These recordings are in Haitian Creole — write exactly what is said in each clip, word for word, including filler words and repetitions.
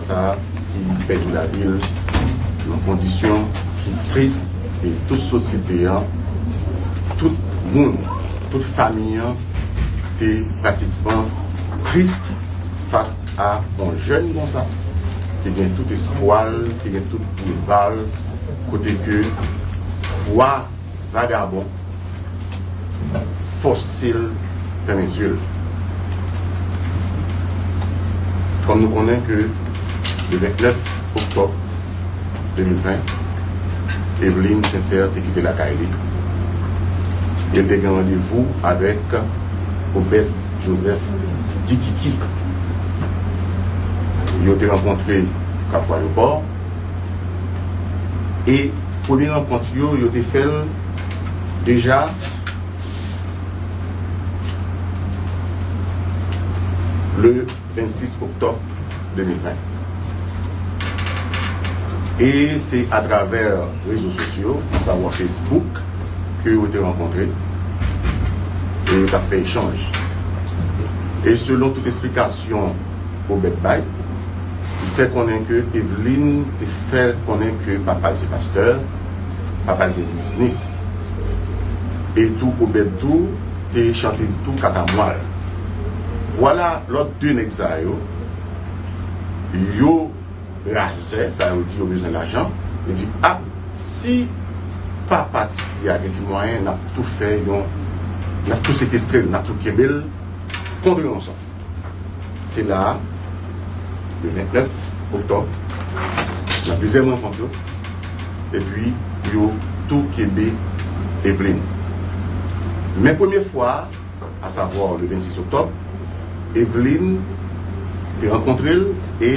Sa ki pèdi lavi l nan kondisyon ki tris, e tout sosyete an, tout moun, tout fanmi an te pratikman tris fas a yon jèn konsa ki gen tout espwa l, ki gen tout boulva l, kote ke fwa vagabon fòse l fèmen zye l. Kòm nou konnen ke le vennèf oktòb de mil ven, Eveline Sincère te kite lakay li. E l te gen randevou avèk Obed Joseph Dikiki. Yo te rankontre Kafou Ayewopò. E premye rankont yo, yo te fè l deja le vennsis oktòb de mil ven. E se atravè rezo sosyo, asavwa Facebook, ke yo te rankontre e yo t ap fè echanj. E selon tout esplikasyon Obed bay, li fè konnen ke Eveline te fè konnen ke papa l se pastè, papa l gen biznis. E tou Obed tou te chante tou katamwal. Vwala lòt de nèg sa yo, yo razè, sa yo di yo bezwen lajan, yo di, a, si papa tifi a gen ti mwayen, n ap tou fè yon, n ap tou sekestre l, n ap tou kenbe l kont ranson. Se la a, le vennèf oktòb, nan plizyè rankont yo, epi yo tou kenbe Eveline. Men premye fwa, asavwa le vennsis oktòb, Eveline te rankontre l e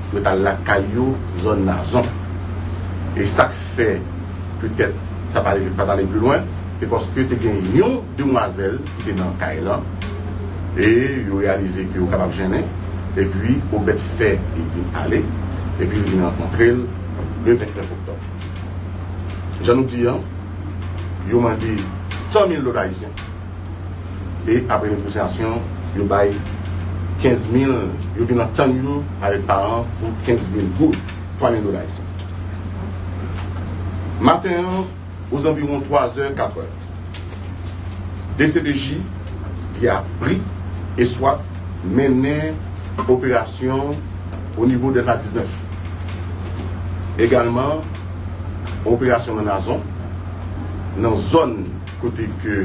yo t al lakay yo, zòn Nazon. E sa k fè petèt sa pa, pa t ale pi lwen, se paske te gen yon demwazèl ki te nan kay lan, e yo reyalize ke yo kapab jennen, epi Obed fè Eveline ale, epi l vin rankontre l le vennèf oktòb. Jan nou di an, yo mande san mil dola ayisyen. E apre negosyasyon, yo bay kenz mil, yo vin antann yo avèk paran pou kenz mil goud, twa mil dola ayisyen. Maten an, ozanviwon twa zè, kat è, D C P J via bri e swat mennen operasyon o nivo Dèlta diznèf. Egalman, operasyon nan Nazon, nan zòn kote ke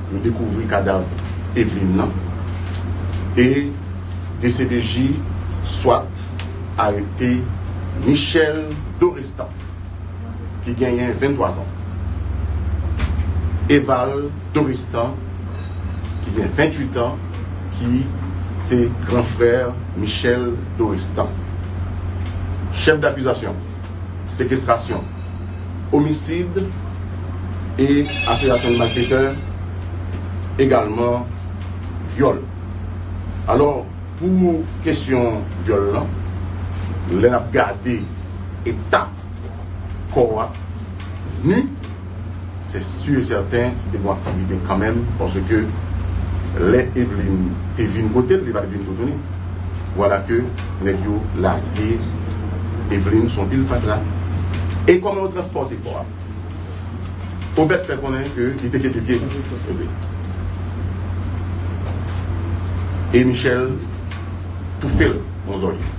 yo dekouvri kadav Eveline nan. E D C P J swat arete Michel Dorestan, ki genyen venntwa zan. Eval Dorestan, ki gen venntuit an, ki se gran frè Michel Dorestan. Chèf dakizasyon, sekestrasyon, omisid e asosyasyon de malfetè, egalman vyòl. Alò, pou kesyon vyòl lan, lè n ap gade eta kò a, ni, se si e sèten, te gen aktivite kanmenm, paske lè Eveline te vin kote l, li pa t vin toutouni. Vwala ke nèg yo lage Eveline sou yon pil fatra. E kòman yo transpòte kò a? Obed fè konnen ke li te kenbe pye Eveline. E Michel toufe l nan zòrye.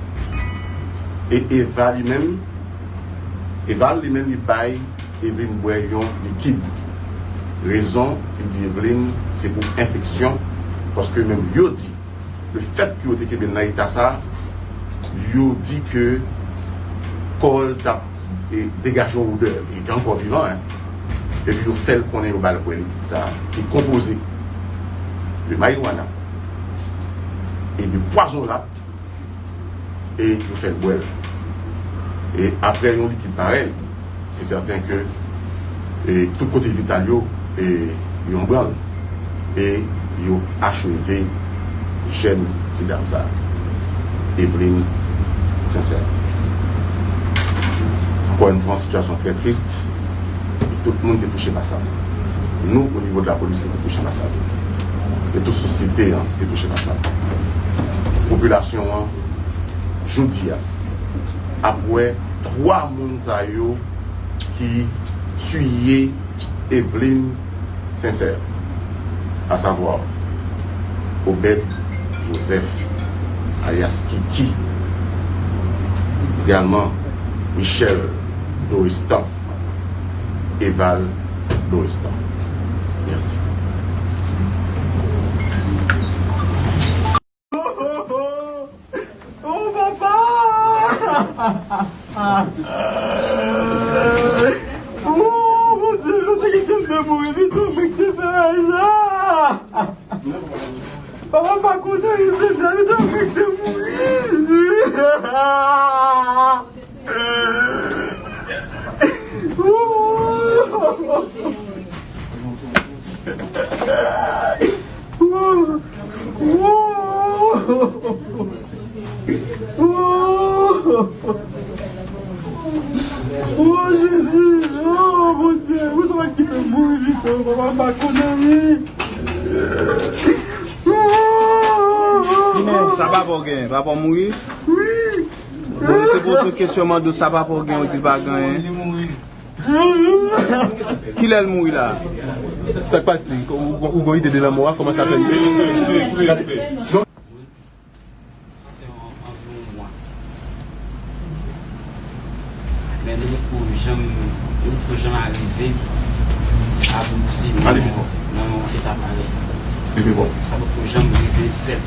E Eva li menm, Eval li menm li bay Eveline bwè yon likid. Rezon, li di Eveline, se pou enfeksyon, paske menm yo di, lefètke yo te kenbe l nan eta sa, yo di ke kò l t ap, e, degaje yon odè. Li te ankò vivan, en. Epi yo fè l konnen yo ba l bwè likid sa, ki konpoze de marijuana e de pwazon rat, e yo fè l bwè l. E apre yon likid parèy, se sèten ke, e, tout kote vital yo, e, yo an branl. E yo acheve jèn ti dam sa, Eveline Sincère. Ankò yon fwa, yon sitiyasyon trè tris. Tout moun te touche pa sa. Nou, o nivo de lapolis, nou te touche pa sa tou. E tout sosyete an te touche pa sa. Popilasyon an, jodi a, ap wè twa moun sa yo ki tiye Eveline Sincère, à savoir Obed Joseph, alias Kiki, également Michel Doristan, Eval Doristan. Merci. Oh, papa! Oh, Bondye, yo te kite m te mouri pito, men ki te fè bagay sa. Papa, m pa konnen, se Dènye, men ki te mouri. Oh, Jezi! Oh, Bondye! Ou sa ki fè mouri Victor? Papa, m pa konnen, wi! Sa papa w gen? Papa w mouri? Wi! Bon, li te poze w kesyon, mande w sa papa w gen, ou di l pa gen anyen. Kilè l mouri la? Sa k pase? Ou, ou, ou gon ide de lanmò a? Kòman sa fè? Sa fè anviwon yon mwa. Men nou poko janm, nou poko janm arive abouti nan, nan yon eta parèy. Epi bon. Sa poko janm rive fèt.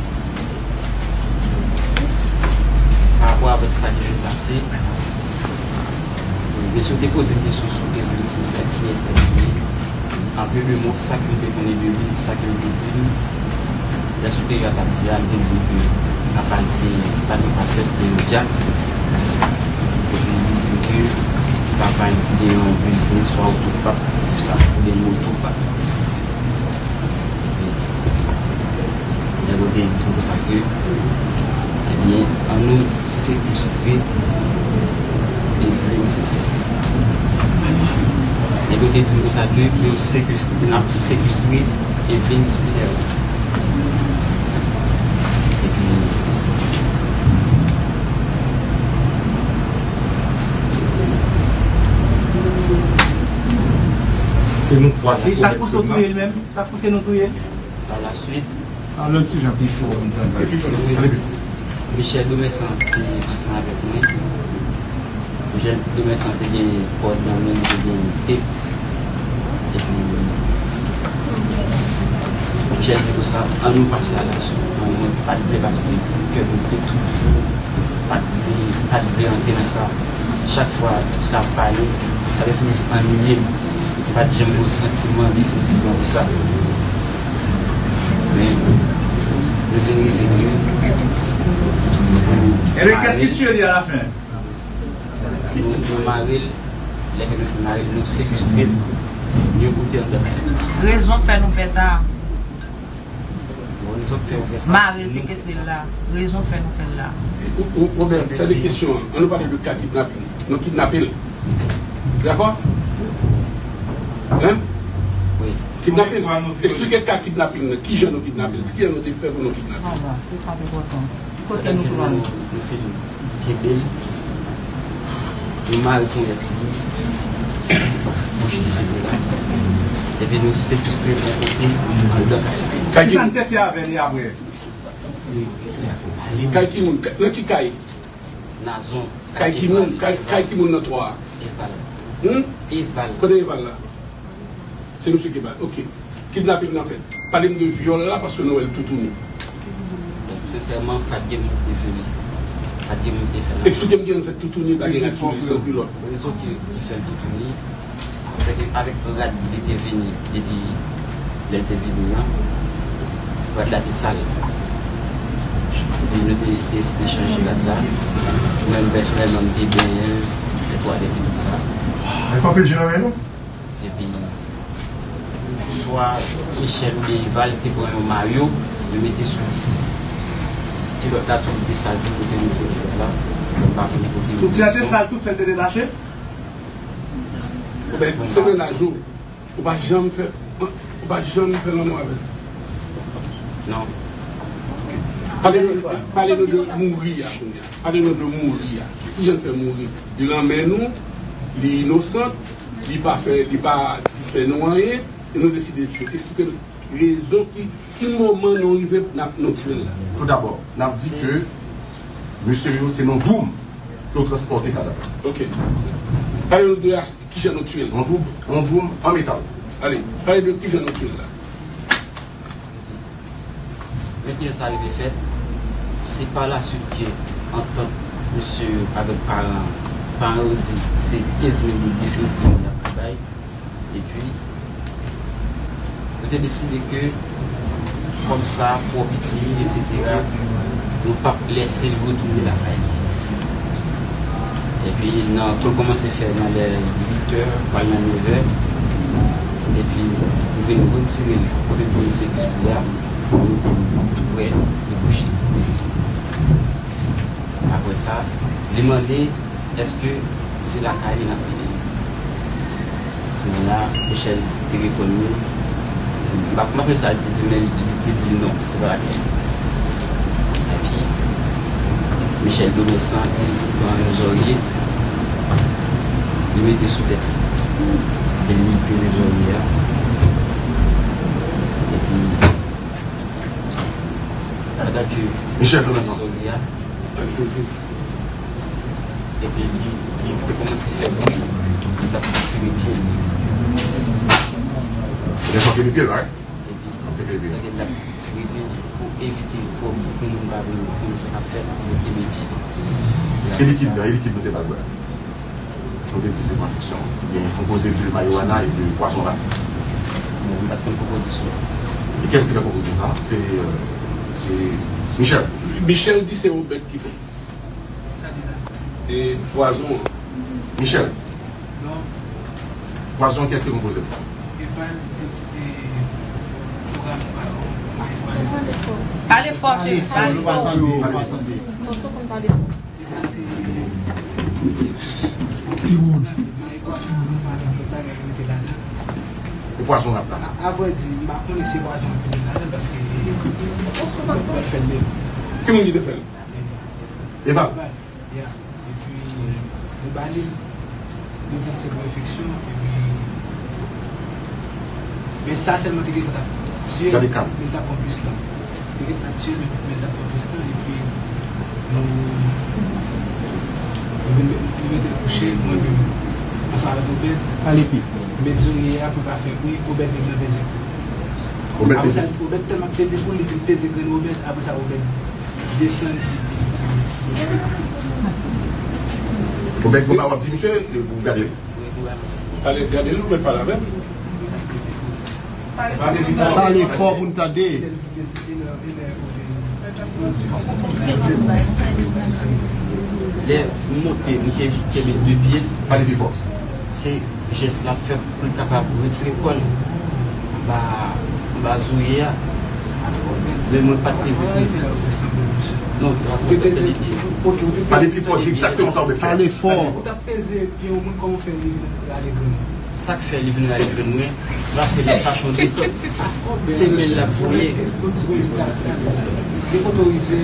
Pa rapò avèk sa ki vin pase, mesye te poze m kesyon sou Eveline Sincère, kiyès Eveline? Anpil de mo, sa ke m te konnen de li, sa ke l te di m, lè sou peryòd l ap di a, m te di l ke papa l se, se pa t yon pastè, se te yon dyak. Epi li di m ke papa l te gen yon biznis, swa otopat, tout sa, oubyen motopat. Nèg yo te di m konsa ke, ebyen, ann nou sekestre Eveline Sincère. Nèg yo te di m konsa ke yo sekestre, n ap sekestre Eveline Sincère. Epi, se nou twa ki... E sa k pouse w touye l menm? Sa k pouse nou touye l? Pa la swit, pale yon ti jan pi fò pou m tande. Michel Domersan te ansanm avèk mwen. Michel Domersan te gen kòd nan men l, te gen tep. Epi, Michel di konsa, ann nou pase a laksyon. Mwen, mwen pa t vle paske kè m te toujou pa t vle, pa t vle antre nan sa. Chak fwa sa ap pale, sa te toujou anniye m. M pa t janm gen yon santiman definitivman pou sa. Men, nou vin rive ke nou mare l. Nou, nou mare l, lè ke nou fin mare l, nou sekestre l, nou boute anndan kay la. Rezon k fè nou fè sa? Rezon k fè nou fè sa? Mare l, sekestre l la. Rezon k fè nou fè l la. Ou, ou, ou menm, sa de kesyon an. Ann nou pale de ka kidnaping. Nou kidnape l. Dakò? Hein? Wi. Kidnaping. Eksplike ka kidnaping nan. Kijan nou kidnape l? Kijan nou te fè pou nou kidnape l? Ala, se sa k enpòtan. Ki kote nou pran l? Nou fin kenbe l. Nou mare ponyèt li. Bouch li se la. Epi nou sekestre l yon kote anndan kay la. Kay ki moun? Kisa n te fè avè li apre? Kay ki moun? Nan ki kay? Nazon. Kay ki moun? Kay, kay ki moun nan twa a? Eval. Hmm? Eval. Kote Eval la? Se misye ki ba l. Ok. Kidnaping nan fèt. Pale m de vyòl la, paske nou wè l toutouni. Bon, sensèman, pa t gen moun ki te vini. Pa t gen moun ki te fè l. Eksplike m kijan l fèt toutouni, pa gen rad sou li, san kilòt. Rezon ki, ki fè l toutouni, se ke avèk rad li te vini, depi lè l te vini an, rad la te sal. E nou te deside chanje rad la. Mwen menm, pèsonèlman, m te benyen l, netwaye l epi tout sa. Avèk anpil je nan men nou? Epi, swa Michel oubyen Eval te pran yon mayo, yo mete sou kilòt la, tou li te sal tou kote li se kilòt la. Mwen pa konnen kote yo mete sou. Soutyen an te sal tout, fè l te detache? Oubyen se mennaj ou, ou pa janm fè, ou pa janm fè lanmou avè l? Non. Pale nou, pale nou de mouri a kounye a. Pale nou de mouri a. Kijan l fè mouri? Li lanmen nou, li inosan, li pa fè, li pa di fè nou anyen, e nou deside tiye l. Eksplike nou rezon ki, ki moman nou rive n ap, nou tiye l la. Toudabò, n ap di ke mesye yo se nan dwoum ke yo transpòte kadav la. Ok. Pale nou de as-, kijan nou tiye l. Yon dwoum, yon dwoum an metal. Ale, pale de kijan nou tiye l la. Men kijan sa rive fèt, se pa la swit ke antant mesye yo avèk paran, paran yo di se kenz mil goud definitivman y ap bay. Epi, yo te deside ke kòb sa twò piti, etsetera, nou p ap lèse l retounen lakay li. Epi, nan, pou l kòmanse fè nan lè uit è, pral nan nevè, epi nou vin retire l kote polis sekwestre a, nou mete l tou prè de kouche. Apre sa, li mande èske se lakay li n ap mete l. Kounye a, Michel te reponn li. M pa, m pa konn sa li te di, men li te di non, se pa lakay li. Epi, Michel Domesan, li pran yon zòrye, li mete sou tèt li. Epi li peze zòrye a. Epi, pandan ke Michel Domesan. Zòrye a, epi li, li te kòmanse fè bri, li t ap tire pye l. Li te fè tire pye l, right? Epi, li t ap tire pye l pou evite, pou, pou moun pa vin, pou moun sa k ap fèt, pou yo kenbe pye l. E likid la, e likid nou te ba l bwè? Nou te di se pran fiksyon. Gen yon koze de marijuana e de pwazon la. Bon, m pa t konn konpozisyon. E kiyès ki fè konpozisyon sa? Se, euh, se Michel. Michel di se Obed ki fè. E pwazon an. Michel. Pwazon, kiyès ki konpoze l? Pale fò, cheri. Pale fò. Li wood. Ou pwazon rap la. A, a vrè di, m pa konnen si pwazon an ki met ladan l, paske mwen fè l de. Ki moun ki te fè l? Eval. Eval. Ya. Epi, nou ba li, nou di se pou enfeksyon, epi, men sa sèlman te gentan t ap tiye l, men l t ap pran plis tan. Te gentan t ap tiye l, men, men l t ap pran plis tan, epi nou, nou vin met, nou mete l kouche, mwen menm, ansanm avèk Obed. Pale pi fò. Met zòrye a pou l pa fè bri, Obed menm nan peze. Obed peze. Apre sa, Obed tèlman peze poul, li vin peze grenn Obed, apre sa, Obed desann. Obed, bon, w ap di misye, ou gade l. Ale, gade l, ou mèt pale avè l. Pale fò pou n tande. Lè m monte, m ke-, kenbe de pye l. Pale pi fò. Se jès la ap fè pou l kapab retire kò l anba, anba zòrye a. Men mwen pa t peze pou l. Non, se pa sa, m te peze. Pale pi fò, di egzakteman sa w vle fè. Pale fò. Ou t ap peze pye yon moun, kòman w fè li vin rale grenn ou? Sa k fè li vin rale grenn mwen, paske lè fachon de, se men l ap voye. De kote w rive,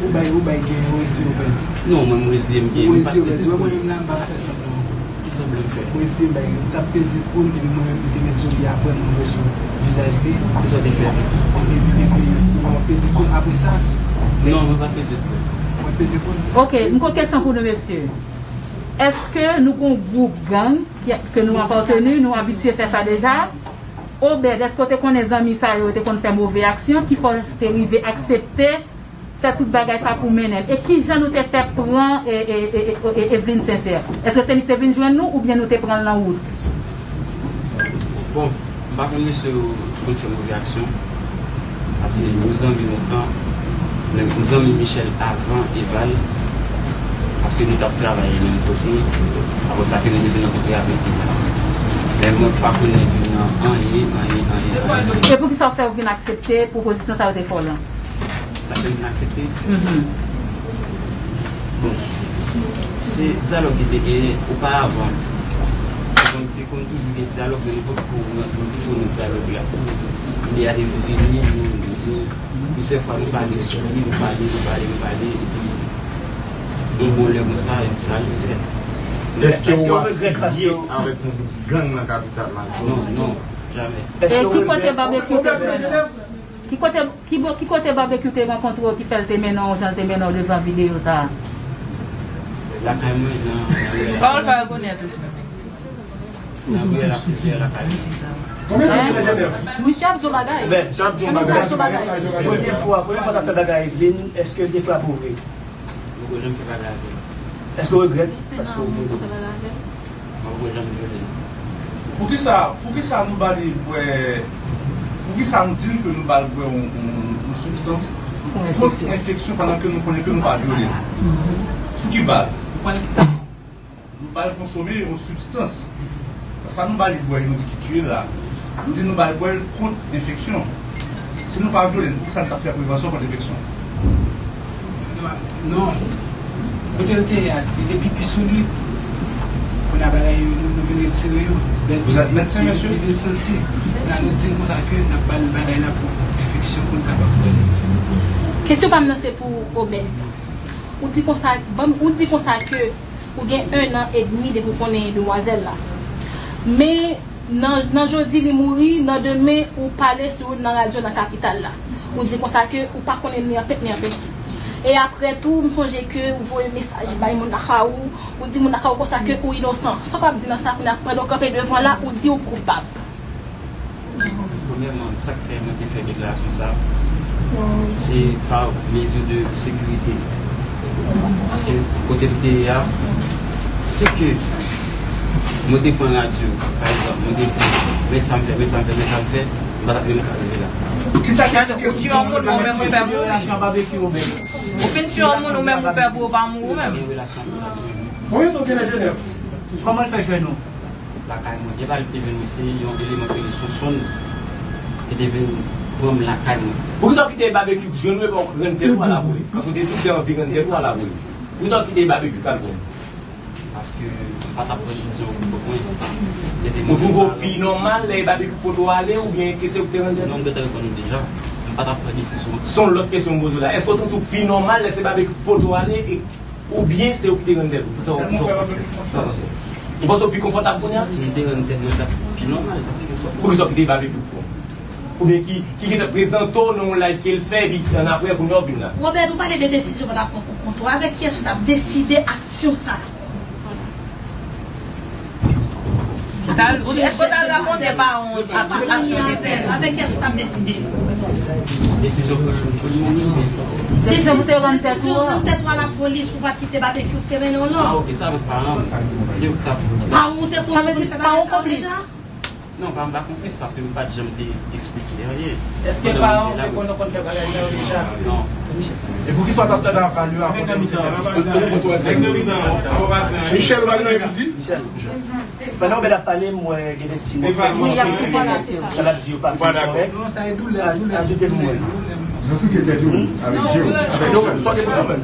ou bay, ou bay gen yon reziye ou pèdi. Non, mwen, m reziye m gen. Ou reziye ou pèdi. Mwen menm la, m pa ka fè sanblan ankò. Ki sanblan m fè? Mwen reziye m bay gen. M t ap peze poul, epi mwen menm, m te met zòrye a, apre mwen voye sou vizaj li. Kisa w te fè? Epi, epi, mwen peze poul. Apre sa, non, mwen pa peze poul. Mwen peze poul. Ok, m gon kesyon pou nou, mesye. Èske nou gon gwoup gang ki, ke nou apateni, nou abitye fè sa deja? Obed, èske w te konnen zanmi sa yo te konn fè move aksyon ki fè w te rive aksepte fè tout bagay sa pou mennen l? E kijan nou te fè pran, e, e, e, e, e, Evelyne Sincère? Èske se li ki te vin jwenn nou oubyen nou te pran l nan wout? Bon, m pa konn mesye yo konn fè move aksyon. Paske nou zanmi lontan, men nou zanmi Michel avan Eval, paske nou t ap travay menm kote, apre sa ke nou te vin rankontre avèk Eval. Men mwen pa konnen li nan anyen, anyen, anyen, anyen. E poukisa w fè w vin aksepte pwopozisyon sa yo te fè w lan? Sa fè m vin aksepte? Mhm. Bon, se dyalòg ki te genyen oparavan. Donk, te konn toujou gen dyalòg, men nou potko rantre fon nan dyalòg la. Lè a te vin vini, nou, nou, plizyè fwa nou pale sou li, nou pale, nou pale, nou pale, epi Yon bon lè konsa, epi sa li fèt. Èske w afilye avèk yon gwoup gang nan kapital la? Non, non, jamè. E ki kote Babekyou te pran? Ki kote, ki bo-, ki kote Babekyou te rankontre w ki fè l te mennen w jan l te mennen w devan videyo sa a? Lakay mwen, nan, nan riyèl. Pawòl pa rekonèt ou. Nan riyèl, nan riyèl lakay mwen. Konbyen tan w gen nan Jenèv? Misye ap di w bagay. Misye ap di w bagay. Premye fwa, premye fwa w t ap fè bagay Eveline, èske l te frape w vre? Mwen poko janm fè bagay avè l. Èske w regrèt? Èske w regrèt? Mwen poko janm vyole l. Poukisa, poukisa nou ba li bwè, poukisa nou di l ke nou ba l bwè yon, yon, yon sibstans kont enfeksyon pandan ke nou konnen ke nou pa vyole l? Sou ki baz? Nou pale kisa? Nou ba l konsome yon sibstans. Sa nou ba li bwè, nou di ki tiye l la. Nou di nou ba l bwè l kont enfeksyon. Si nou pa vyole l, poukisa nou t ap fè prevansyon kont enfeksyon? Non. Kote l te ye a, li te pipi sou li. Kounye a bagay yo, nou, nou vin retire yo. Vous êtes médecin, monsieur? Li vin santi. Kounye a nou di l konsa ke n ap ba l bagay la pou enfeksyon pou l kapab bwè l. Kesyon pa m nan se pou Obed. Ou di konsa, ban m, ou di konsa ke ou gen en an edmi depi w konnen demwazèl la. Men nan, nan jodi li mouri, nan demen ou pale sou li nan radyo nan kapital la. Ou di konsa ke ou pa konnen ni an pent ni an penti. E apre tou, m sonje ke ou voye mesaj bay moun lakay ou, ou di moun lakay ou konsa ke ou inosan. Sa w ap di nan sa kounye a pandan w kanpe devan la, ou di w koupab? Premyèman, sa k fè mwen te fè deklarasyon sa a, se pa mezi de sekirite. Paske kote m te ye a, si ke mwen te pran radyo, pa egzanp, mwen te di, men sa m fè, men sa m fè, men sa m fè, m pa t ap menm ka rive la. Kisa k eksplike ou tiye yon moun, ou menm ou pè pou ou? Ou fin tiye yon moun, ou menm ou pè pou ou pa mouri ou menm? Konbyen tan w gen nan Jenèv? Kòman l fè jwenn ou? Lakay mwen. Gen pa li te vin, se yon eleman ki rele Sonsonn ki te vin pran m lakay mwen. Poukisa w kite Babekyou jwenn ou epi w rann tèt ou a lapolis? Paske w te di w te anvi rann tèt ou a lapolis. Poukisa w kite Babekyou k al pran w? Paske m pa t ap pran desizyon pou kont mwen. Se te... Ou twouve w pi nòmal lè Babekyou pote w ale oubyen ke se ou ki te rann tèt ou? Non, m gentan reponn ou deja. M pa t ap pran desizyon. Se yon lòt kesyon m poze w la. Èske w santi w pi nòmal lè se Babekyou ki pote w ale e Oubyen se ou ki te rann tèt ou? Kisa w, kisa w, kisa w panse? Ou panse w pi konfòtab kounye a? Si m te rann tèt mwen, t ap pi nòmal. Poukisa w kite Babekyou pran w? Oubyen ki, ki gentan prezante w nan yon live ke l fè, epi annapre kounye a w vin la? Robert, nou pale de desizyon w t ap pran pou kont ou. Avèk kiyès ou t ap deside aksyon sa a? Ou t al, ou, èske w t al rakonte paran w sa, tout aksyon w te fè? Avèk kiyès ou t ap deside? Desizyon pou, pou, pou, pou... Desizyon pou te rann tèt ou a. Desizyon pou rann tèt ou a lapolis, pou pa t kite Babekyou te mennen w, non. Ah, ok, sa avèk paran m. Se ou k t ap... Paran w te konnen w te fè bagay sa a deja? Non, paran m pa konplis, paske m pa t janm te eksplike anyen. Èske paran w te konnen w konn fè bagay sa yo deja? Non. E poukisa w t ap tande avalè a kote w se... Michel, ou pa gen anyen pou di? Michel. Pandan Obed ap pale, m wè gen de siy mwen fè ki montre ke sa l ap di yo pa fin kòrèk. Ajoute pou mwen. Nan sou ke tèt yo, avèk je yo. Avèk yo menm, sa w gen pou di menm?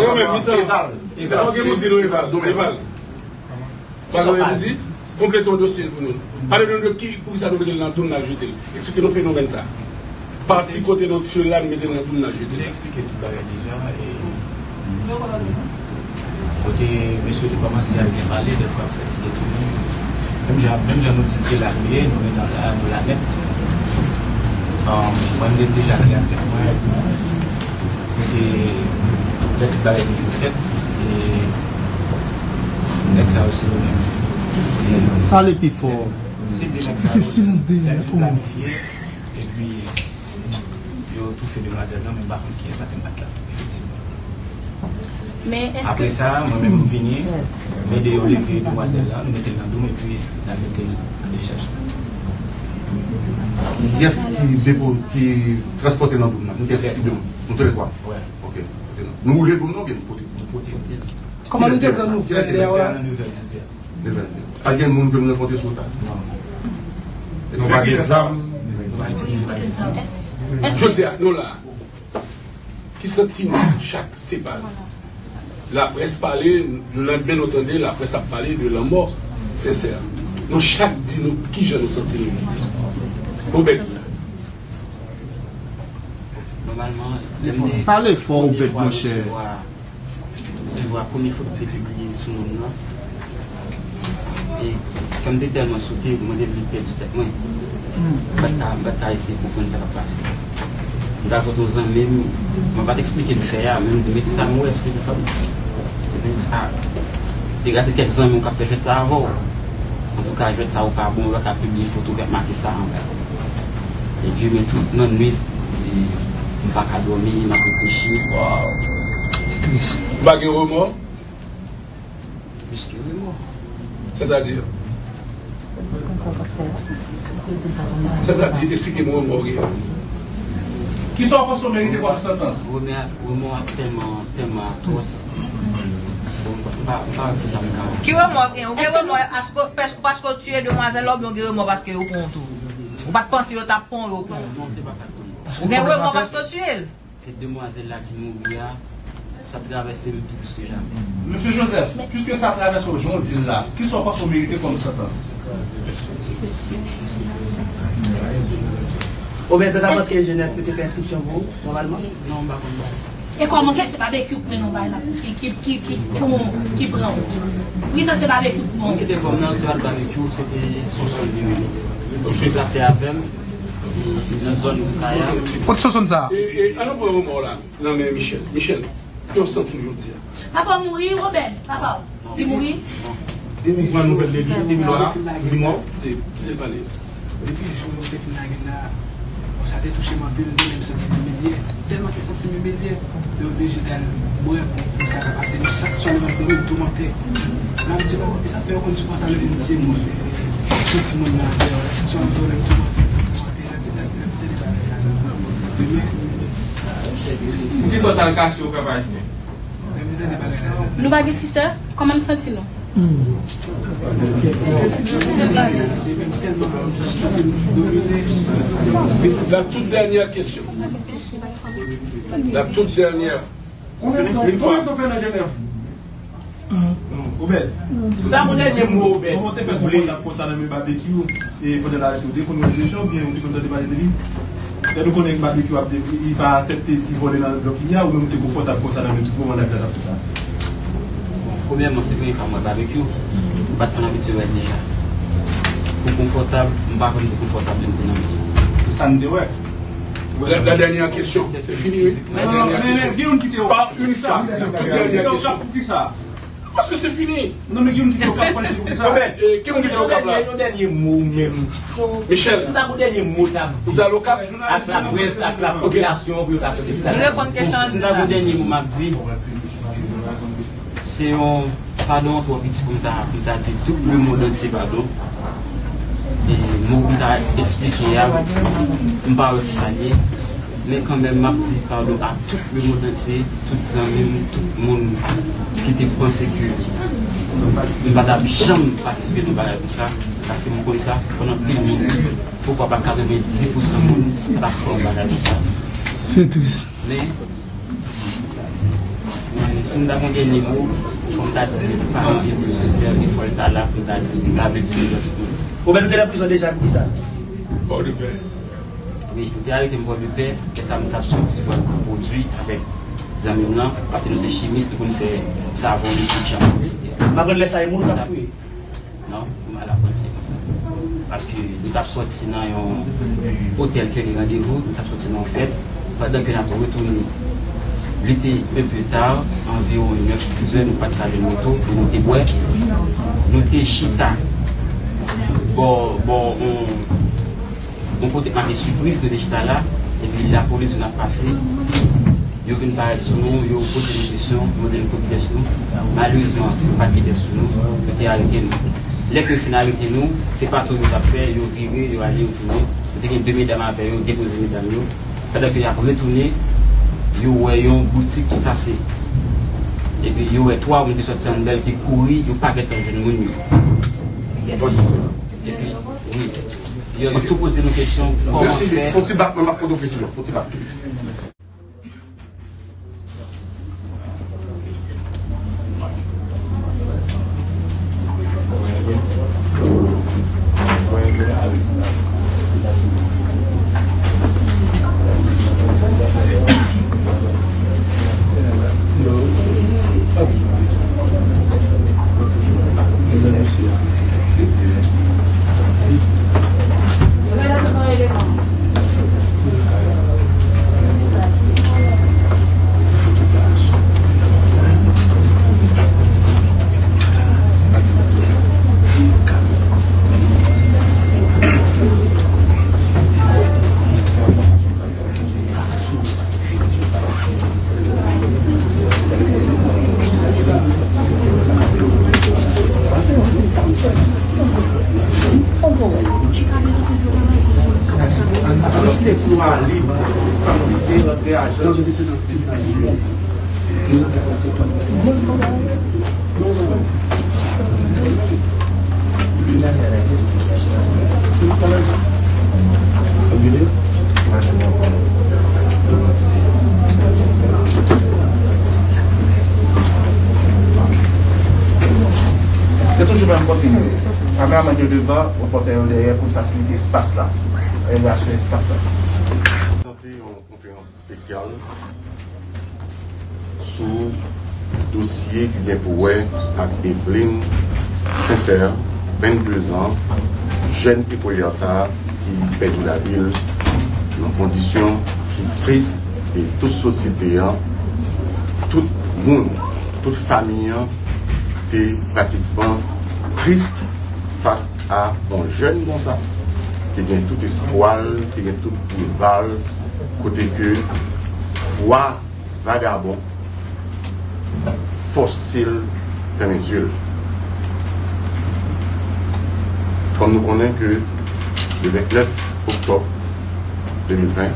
Yo menm, mitan. Sa w gen pou di nou, Eval? Eval. Sa w gen pou di? Konplete yon dosye pou nou. Pale nou de ki, poukisa nou mete l nan doum, n al jete l. Eksplike nou fenomèn sa. Pati kote nou tiye l la, nou mete l nan doum, n al jete l. Li te eksplike tout bagay deja, e kote mesye yo te kòmanse al byen pale, dèfwa ap fè ti detounen. Menm jan, menm jan nou di l se la nou ye, nou gentan la, nou la nèt. Mwen, m te deja klè ak tèt mwen, kote lè tout bagay te fin fèt, e nèg sa yo se yo menm. Pale pi fò. Se de nèg sa yo te planifye, epi yo toufe demwazèl lan, men m pa konn kiyès, paske m pa t la, efektivman. Men èske... Apre sa, mwen menm, m vini, m ede yo leve demwazèl lan, nou mete l nan doum, epi n al mete l an dechaj. Kiyès ki depo, ki transpòte nan doum nan? Kiyès ki doum? Nou tou lè twa? Wè. Ok. Nou woule doum nan oubyen nou pote? Nou pote. Kòman nou te pran nouvèl lè a? Nevè, dizè. Nevè. Pa t gen moun ke nou rankontre sou wout la? Non. E nou pa gen zam? Nou pa itilize, pa gen zam. Jodi a, nou la. Ki santiman chak separe? Laprès pale, lelandmen nou tande laprès ap pale de lanmò Sensè. Nou chak di nou kijan nou santi nou. Obed. Pale fò, Obed, monchè. Resevwa premye foto ki te pibliye sou moun nan. E kè m te tèlman sote, m mande l li pèdi tèt mwen. M pa t ka, m pa t ka eseye konprann sa k ap pase. M t al kote yon zanmi m, mwen pa t eksplike l fè a, men m di, "Men kisa m wè sou telefòn?" Epi sa, degaje kèk zanmi w k ap fè jwèt sa avè w. Antouka, jwèt sa yo pa bon, yo pa ka pibliye foto k ap make sa anba. Epi, men tout nan nwit, e, m pa ka dòmi, m ap reflechi. Waw. Se tris. Ou pa gen remò? Plis ke remò. Sètadi? Sètadi, eksplike m remò w gen. Kisa w panse w merite kòm santans? Remò, remò a tèlman, tèlman atwòs. Bon, m pa, m pa wè kisa m ka. Ki remò w gen? Ou gen remò paske, paske, paske w tiye demwazèl la oubyen w gen remò paske yo pran w tou? Ou pa t panse yo t ap pran w, yo pran w? Non, non, se pa sa k pran m. Ou gen remò paske w tiye l? Se demwazèl la ki mouri a, sa travèse m pi plis ke jamè. Mesye Joseph, piske sa travèse w jan w di l la, kisa w panse w merite kòm santans? Obed, ou ta panse Jenèf yo te fè enskripsyon pou ou, nòmalman? Non, m pa konn bagay sa. E kòman kè se babekyou k mennen w bay la, ki, ki, ki, ki, ki, ki pran w? Poukisa se babekyou k pran w? Mwen kite kòm nan, se pa t babekyou, se te Sonsonn li menm. Li deplase avè m, li nan zòn Woukaya. Kot Sonsonn sa? E, e, an nou pran remò w la nan men Michel. Michel, ki w santi w jodi a? Papa w mouri, Obed, papa w. Li mouri? Depi w pran nouvèl de li, depi lò a, li mò? Di, di l pale. Depi jou yo te fin lage l la, bon, sa te touche m anpil, mwen menm santi m imilyè. Tèlman ke santi m imilyè, yo oblije t al bwè pou, pou sa ka pase. Men chak swa lè m ap dòmi, m toumante. M ap di, "Oh, e sa fè yo konn di konsa lè m di se mò, se timoun nan deyò." Chak swa m dòmi, m toumante, m toumante. Poukisa w t al kache w Kap Ayisyen? Nou pa gen ti sè? Kòman n santi nou? La toute dernière question. La toute dernière. Konbyen tan, konbyen tan w fè nan Jenèv? Obed. Sa pou dènye mo, Obed. Kòman w te fè pran kontak konsa nan men Babekyou, e pandan l arete w, te konn wè l deja oubyen ou te konn tande pale de li? Lè nou konnen Babekyou ap de-, li pa aksepte ti vòlè nan blòk li a, ou menm ou te konfòtab konsa nan men tout moman nèg la t ap fè sa? Bon, premyèman, se premye fwa m wè Babekyou. M pa t konn abitye wè l deja. Pou konfòtab, m pa konn pou konfòtab menm pou nan men li. Se sa m te wè. La, la dernière question, c'est fini, oui. La dernière question. Par une fois, toute dernière question. Paske se fini. Non, men ki moun ki te Okap, Franchi, pou ki sa? Obed, eh, ki moun ki te Okap la? Yon dènye mo ou menm. Michel. Si w ta gon dènye mo w t ap di. Ou t al Okap? Ak laprès, ak lapopilasyon, pou yo ta tande sa. Li reponn kesyon an. Si m ta gon dènye mo m ap di, se yon padon twò piti pou m ta, pou m ta di tout le monde entier padon. E mo pou m ta eksplike a, m pa wè ki sa l ye. Men kanmenm, m ap di padon a tout le monde entier, tout zanmi m, tout moun ki te panse ke m pa t ap janm patisipe nan bagay konsa, paske m konn sa, pandan pil moun, poukwa pa katrevenndis pousan moun, pa t ap fè yon bagay konsa. Se tris. Men, men, si m ta gon dènye mo, fò m ta di, pa anvi pou l sensè, men fò l ta la pou m ta di, m ta vle di nou tout moun. Obed, ou te nan prizon deja, poukisa? Pòdepè. Wi, yo te arete m Pòdepè, lè sa a m t ap soti vann pwodui avèk zanmi m lan, paske nou se chimis, nou konn fè savon, likid, chanpon, etsetera. M aprann lè sa a e moun k ap fouye. Non, m al aprann se konsa. Paske nou t ap soti nan yon otèl ke li randevou, nou t ap soti nan yon fèt, pandan ke n ap retounen. Li te un peu tard, anviwon nèf, diz è, nou pa t ka jwenn moto pou nou te bwè. Nou te chita bò, bò, on, yon kote k make sipriz, nou te chita la, epi lapolis vin ap pase. Yo vin parèt sou nou, yo poze nou kesyon, yo mande nou kot pyès nou. Malerezman, nou pa t gen pyès sou nou, yo te arete nou. Lè ke yo fin arete nou, se patou yo t ap fè, yo vire, yo ale, yo tounen. Yo te gen de medam avè yo, depoze medam yo. Pandan ke y ap retounen, yo wè yon boutik ki kase. Epi yo wè twa moun ki sòti anndan, yo te kouri, yo pa gentan jwenn moun yo. Epi, wi. Yo, yo tou poze nou kesyon, kòman fè? Fon ti bak, mwen, m ap poze w kesyon. Fon ti bak. Se toujou menm konsiy. Kameramann yo devan, repòtè yo dèyè pou n fasilite espas la. Reyalize espas la. Prezante yon konferans espesyal sou dosye ki gen pou wè ak Eveline Sincère, vennde zan, jèn ekolè sa a ki pèdi lavi l nan kondisyon ki tris, e tout sosyete an, tout moun, tout fanmi an te pratikman tris fas a yon jèn konsa ki gen tout espwa l, ki gen tout pwouve l, kote ke fwa vagabon fòse l fèmen zye l. Kòm nou konnen ke le vennèf oktòb de mil ven,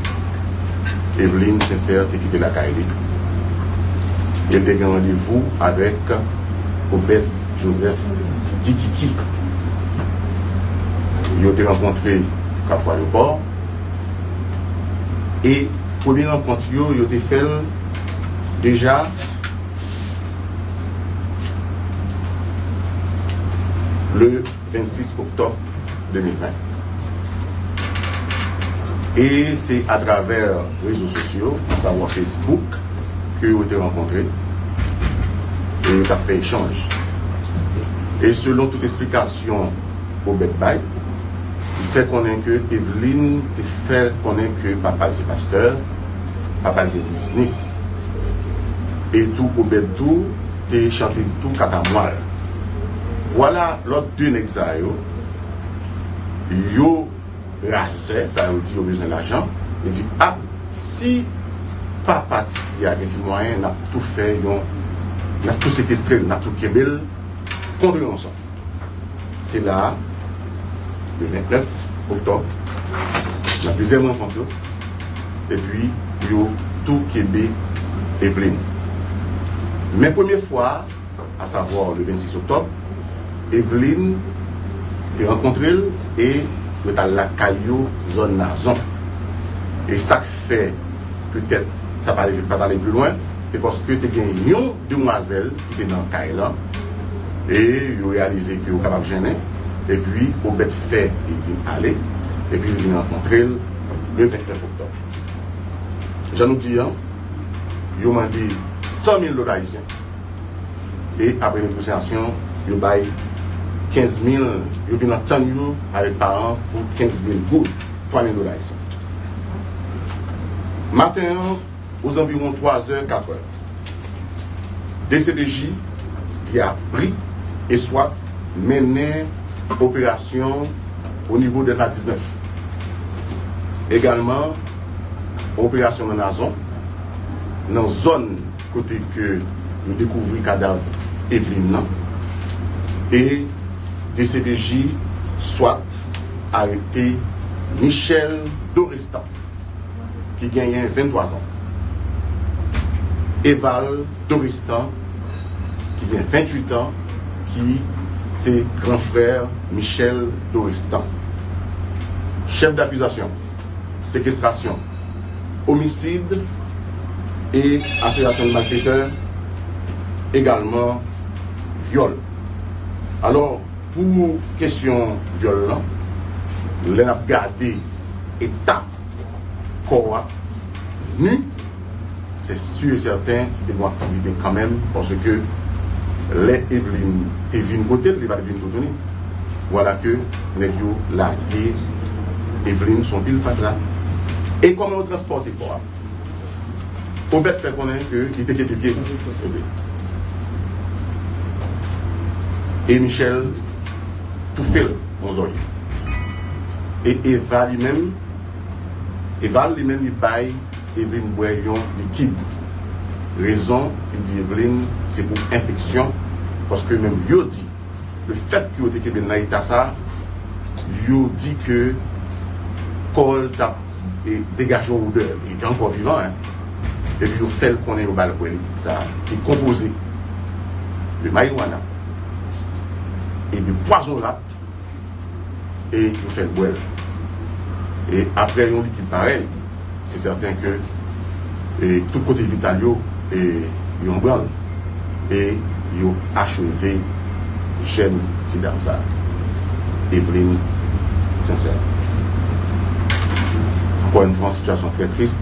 Eveline Sincère te kite lakay li e l te gen randevou avèk Obed Joseph Dikiki. Yo te rankontre Kafou Ayewopò e premye rankont yo, yo te fè l deja le vennsis oktòb de mil ven. E se atravè rezo sosyo, asavwa Facebook, ke yo te rankontre e yo t ap fè echanj. E selon tout esplikasyon Obed bay, li fè konnen ke Eveline te fè konnen ke papa l se pastè, papa l te gen biznis. E tou Obed tou te chante tou katamwal. Vwala lòt de nèg sa yo, yo razè, sa yo di yo bezwen lajan, yo di, a, si papa tifi a gen ti mwayen, n ap tou fè yon, n ap tou sekestre l, n ap tou kenbe l kont ranson. Se la a, le vennèf oktòb, nan plizyè rankont yo, epi yo tou kenbe Eveline. Men premye fwa, asavwa le vennsis oktòb, Eveline te rankontre l e yo t al lakay yo, zòn Nazon. E sa k fè, petèt, sa pa t ale, pa t ale pi lwen, se paske te gen yon demwazèl ki te nan kay lan, e yo reyalize ke yo kapab jennen, epi Obed fè li vin ale, epi li vin rankontre l le vennèf oktòb. Jan nou di an, yo mande san mil dola ayisyen. E apre negosyasyon, yo bay kenz mil, yo vin antann yo avèk paran pou kenz mil goud, twa mil dola ayisyen. Maten an, ozanviwon twa zè, kat è, D C P J, via pri e swat mennen operasyon o nivo Dèlta diznèf. Egalman, operasyon nan Nazon, nan zòn kote ke yo dekouvri kadav Eveline nan. E D C P J swat arete Michel Dorestan, ki genyen venntwa zan. Eval Dorestan, ki gen venntuit an, ki se gran frè Michel Dorestan. Chèf dakizasyon, sekestrasyon, omisid e asosyasyon de malfetè, egalman vyòl. Alò, pou kesyon vyòl lan, lè n ap gade eta kò a, ni, se si e sèten, te gen aktivite kanmenm, paske Lè Eveline te vin kote l, li pa t vin toutouni. Vwala ke nèg yo lage Eveline sou yon pil fatra. E kòman yo transpòte kò a? Obed fè konnen ke li te kenbe pye Eveline. E Michel toufe l yon zòrye. E Eva li menm, Eva li menm li bay Eveline bwè yon likid. Rezon, li di Eveline, se pou enfeksyon, paske menm yo di, lefètke yo te kenbe l nan eta sa, yo di ke kò l t ap, e, degaje yon odè, li te ankò vivan, en. Epi yo fè l konnen yo ba l bwè likid sa, ki konpoze de marijuana e de pwazon rat, e yo fè l bwè l. E apre yon likid parèy, se sèten ke, e, tout kote vital yo, e, yo an branl. E yo acheve jèn ti dam sa, Eveline Sincère. Ankò yon fwa, yon sitiyasyon trè tris.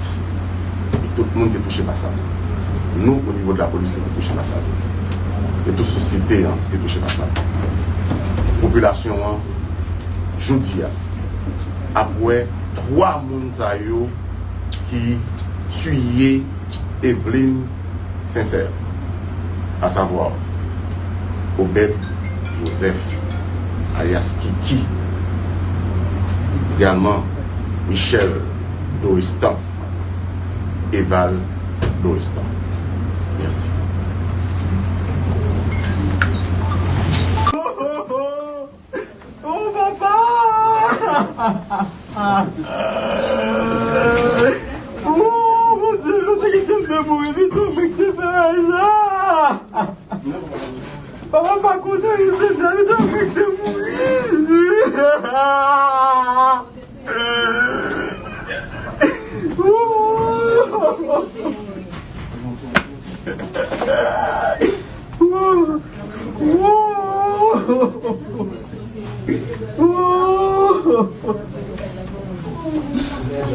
E tout moun te touche pa sa. Nou, o nivo de lapolis, nou te touche pa sa tou. E tout sosyete an te touche pa sa. Popilasyon an, jodi a, ap wè twa moun sa yo ki tiye Eveline Sincère, asavwa Obed Joseph, alyas Kiki, egalman Michel Doristan, Eval Doristan. Mèsi. Oh, papa! Oh, Bondye, yo te kite m te mouri pito, men ki te fè bagay sa. Papa pa konnen anyen, se Dènye te mwen ki te mouri.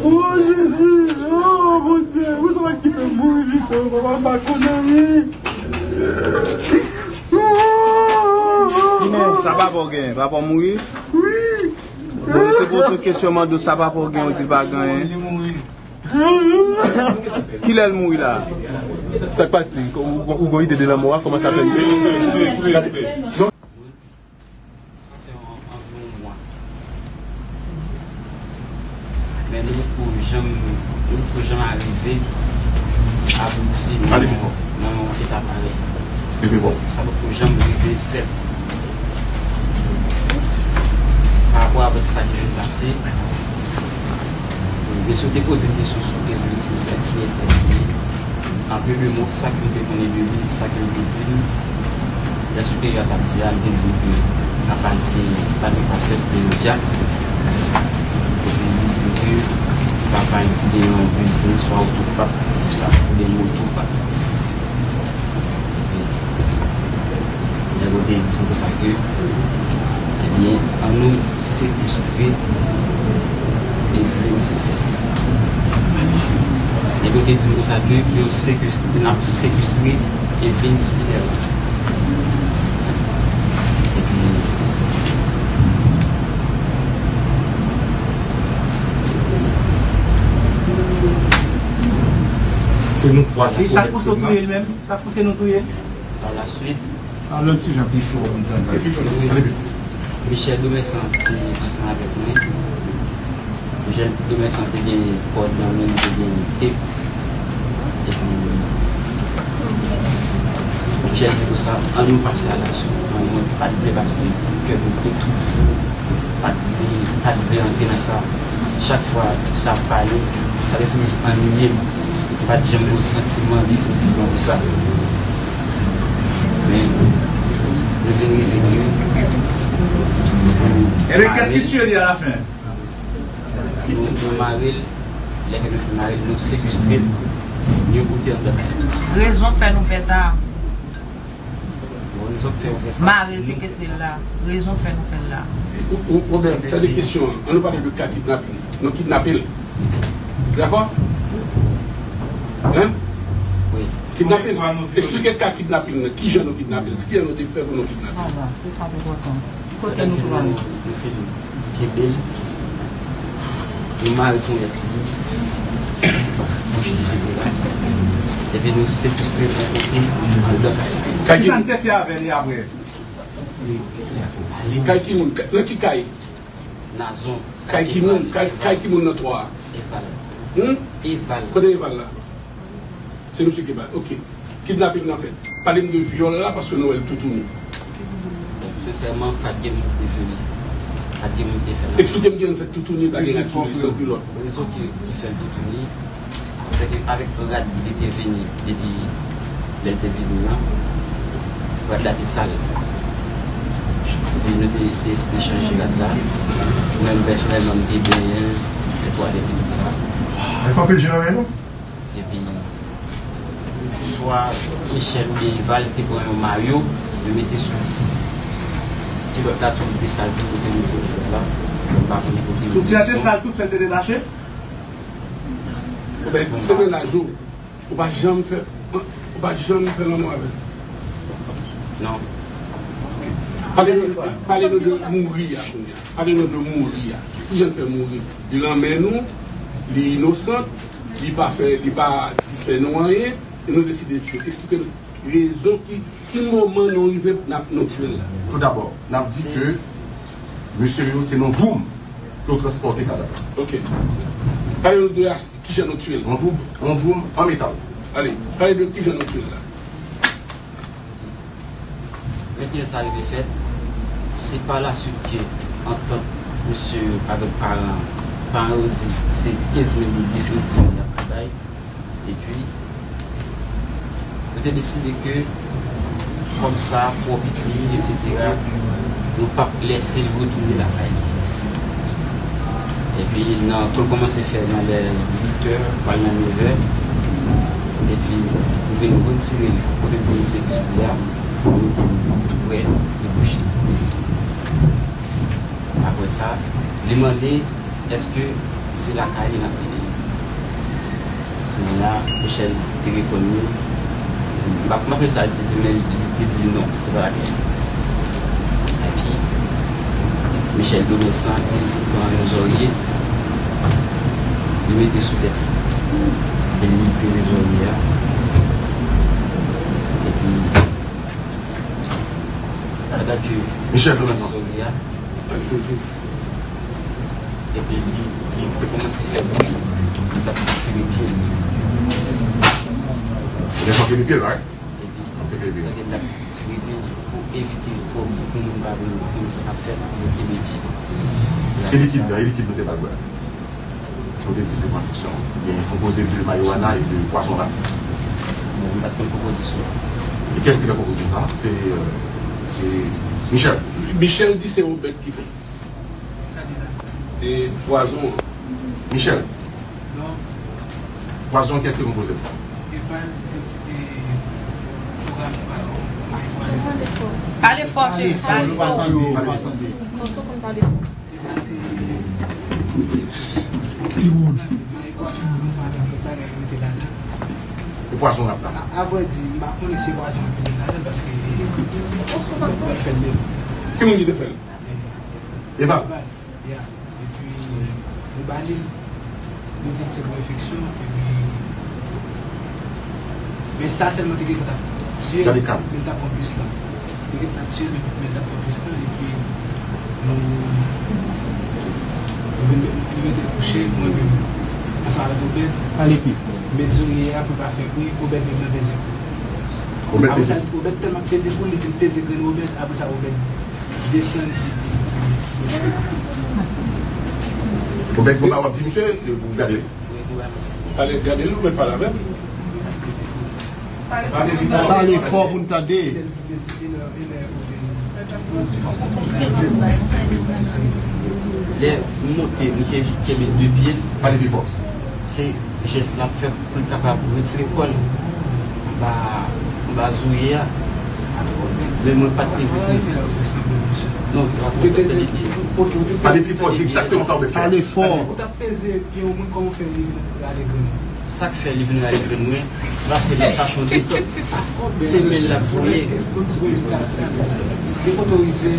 Oh, Jezi! Oh, Bondye! Ou sa ki fè m mouri vit, papa, m pa konn anyen. Sa papa w genyen? Papa w mouri? Wi. Bon, li te poze w kesyon, mande w sa papa w genyen, ou di l pa genyen. Kilè l mouri la? Sa k pase? Ou, ou, ou gon ide de lanmò a? Kòman sa fè? Sa fè an-, anviwon yon mwa. Men nou poko janm, nou poko janm arive abouti nan, nan yon eta parèy. Sa poko janm rive fèt. Pa rapò avèk sa ki vin pase, mesye te poze m kesyon sou Eveline Sincère, kiyès li ye. Anpil de mo, sa ke m te konnen de li, sa ke l te di m, lè siperyè a t ap di a, m te di l ke papa l se, se pa t yon pastè, se te yon dyak. Epi li di ke papa l te gen yon biznis, swa otopat, tout sa, oubyen motopat. Epi, nèg yo te di m konsa ke, ebyen, ann nou sekestre Eveline Sincère. Nèg yo te di m konsa ke yo sekestre, n ap sekestre Eveline Sincère. Epi, se nou twa ki... E sa k pouse w touye l menm? Sa k pouse nou touye l? Pa la swit, pale yon ti jan pi fò pou m tande. Michel Domersan te ansanm avèk mwen. Michel Domersan te gen kòd nan men l, te gen tep. Epi, Michel di konsa, ann nou pase a laksyon. Mwen, mwen pa t vle paske kè m te toujou pa t vle, pa t vle antre nan sa. Chak fwa sa ap pale, sa te toujou anniye m. M pa t janm gen yon santiman definitivman pou sa. Men, nou vin rive ke... Ebyen, kès ki tiye li alafen? Nou, nou mare l, lè ke nou fin mare l, nou sekestre l, nou boute anndan kay la. Rezon k fè nou fè sa? Rezon k fè yo fè sa. Mare sekestre l la. Rezon k fè nou fè l la. Ou, ou, Obed, sa de kesyon an. Ann nou pale de ka kidnaping. Nou kidnape l. Dakò? Hein? Wi. Kidnaping. Eksplike ka kidnaping nan. Kijan nou kidnape l? Kijan nou te fè pou nou kidnape l? Ala, se sa k enpòtan. Kote nou pral? Nou fin kenbe l, nou mare ponyèt li, nou fin tire la. Epi nou sekestre l yon kote anndan kay la. Kay ki moun? Kisa n te fè avè li apre? Kay ki moun? Nan ki kay? Nazon. Kay ki moun? Kay, kay ki moun nan twa a? Eval. Hmm? Eval. Kote Eval la? Se misye ki ba l. Ok. Kidnaping nan fèt. Pale m de vyòl la, paske nou wè l toutouni. Bon, sensèman, pa t gen moun ki te vyole. Pa t gen moun ki te fè l. Eksplike m kijan l fèt toutouni, pa gen rad sou li, san kilòt. Rezon ki, ki fè l toutouni, se ke avèk rad li te vini, depi lè l te vini an, rad la te sal. E nou te deside chanje rad sa. Mwen menm pèsonèlman, m te benyen l, netwaye l epi tout sa. Li fè anpil je nan men nou? Epi, swa Michel oubyen Eval te pran yon mayo, yo mete sou kilòt la, tou li te sal tou, kote li sot kilòt la. Mwen pa konnen kote yo. Soutyen an te sal tout, fè l te detache? Ou ben, se mennaj ou. Ou pa janm fè, ou pa janm fè lanmou avè l? Non. Pale nou, pale nou de mouri a kounye a. Pale nou de mouri a. Kijan l fè mouri? Li lanmen nou, li inosan, li pa fè, li pa di fè nou anyen, e nou deside tiye l. Eksplike nou rezon ki, ki moman nou rive n ap, nou tiye l la. Tout dabò, n ap di ke mesye yo se nan Doum ke yo transpòte kadav la. Ok. Pale nou de as-, kijan nou tiye l. An Doum, an Doum, an metal. Ale, pale de kijan nou tiye l la. Men kijan sa rive fèt, se pa laswit ke antant misye avèk paran, paran yo di se kenz mil goud definitivman y ap ka bay. Epi, yo te deside ke kòb sa twò piti, etsetera, nou p ap lèse l retounen lakay li. Epi, nan, kou l kòmanse fè nan lè uit è, pral nan nevè, epi nou vin retire l kote pou nou sekestre a, nou mete l tou prè debouche. Apre sa, li mande èske se lakay li n ap mete li. Kounye a, Michel te reponn li. M pa, m pa konn sa li te di, men li te di non, se pa lakay li. Epi, Michel Domesan, li pran yon zòrye, li mete sou tèt li. Epi li peze zòrye a. Epi, sa dati Michel Domesan. Zòrye a. Epi li, li te kòmanse fè bri, li t ap tire pye l. Li te kenbe pye l, right? Epi, li t ap tire pye l pou evite pou, pou moun pa vin, pou moun sa k ap fèt, pou yo kenbe pye l. E likid la, e likid nou te ba l bwè? Ou te di se pran fiksyon. Gen konpoze de marijuana e de pwazon la. Bon, m pa t konn konpozisyon. E kiyès ki nan konpozisyon sa? Se, euh, se Michel. Michel di se Obed ki fè. E pwazon an. Michel. Non. Pwazon an, kiyès ki konpoze l? Pale fò, cheri. Pale fò. Pale fò. Li woud. E pwazon rap la. A, avrèdi, m pa konnen si pwazon an ki met ladan l, paske mwen fè l menm. Ki moun ki te fè l? Eval. Eval, ya. Epi, nou ba li, nou di l se pou enfeksyon, epi, men sa sèlman te gentan t ap tiye l, men l t ap pran plis tan. Li te gentan t ap tiye l, men, men l t ap pran plis tan, epi nou, nou vin, nou mete l kouche, mwen menm, ansanm avèk Obed. Pale pi fò. Met zòrye a pou l pa fè bri, Obed menm nan peze kou. Obed peze. Apre sa, Obed tèlman peze kou l, li vin peze grenn Obed, apre sa, Obed desann, li, li, li, li. Obed, bon, w ap di misye, ou gade l. Ale, gade l, ou mèt pale avè l. Pale fò pou n tande. Lè m monte, m ke-, kenbe de pye l. Pale pi fò. Se jès l ap fè pou l kapab retire kò l anba, anba zòrye a. Men mwen pa t peze kou. Non, se pa sa, m te peze pye. Pale pi fò, di egzakteman sa w te fè. Pale fò. Ou t ap peze pye w, mwen, kòman w fè li vin rale grenn? Sa k fè li vin rale grenn mwen, se paske li fache yon TikTok. Se bèl l ap voye. De kote w rive,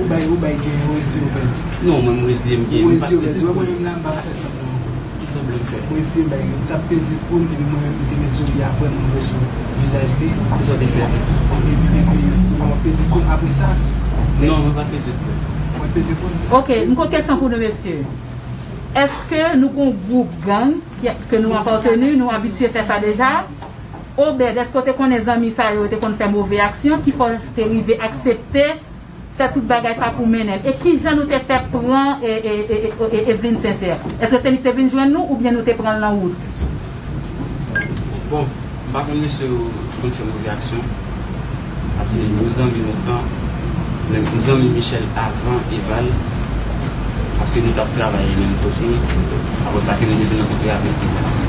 ou bay, ou bay gen, ou rezi, ou pèdi. Non, mwen, m rezi, m gen, ou m pa rezi, ou pèdi. Mwen menm la, m pa ka fè sanblan. Ki sanblan m fè? Mwen rezi, m bay gen. M t ap peze poul, epi mwen menm, m te met zoli a frè m, mwen sou vizaj li. Kisa w te fè? Epi, epi, mwen peze poul apre sa. Non, mwen pa peze poul. Mwen peze poul. Ok, m gon kesyon pou nou, mesye. Èske nou gon gwoup gang ki, ke nou apateni, nou abitye fè sa deja? Obed, èske w te konnen zanmi sa yo te konn fè move aksyon ki fè w te rive aksepte fè tout bagay sa pou mennen l? E kijan nou te fè pran e, e, e, e, e, Evelyne Sincère? Èske se li ki te vin jwenn nou oubyen nou te pran l nan wout? Bon, m pa konn mesye yo konn fè move aksyon. Paske nou zanmi lontan, men nou zanmi Michel avan Eval, paske nou t ap travay menm kote, apre sa ke nou te vin rankontre avèk li.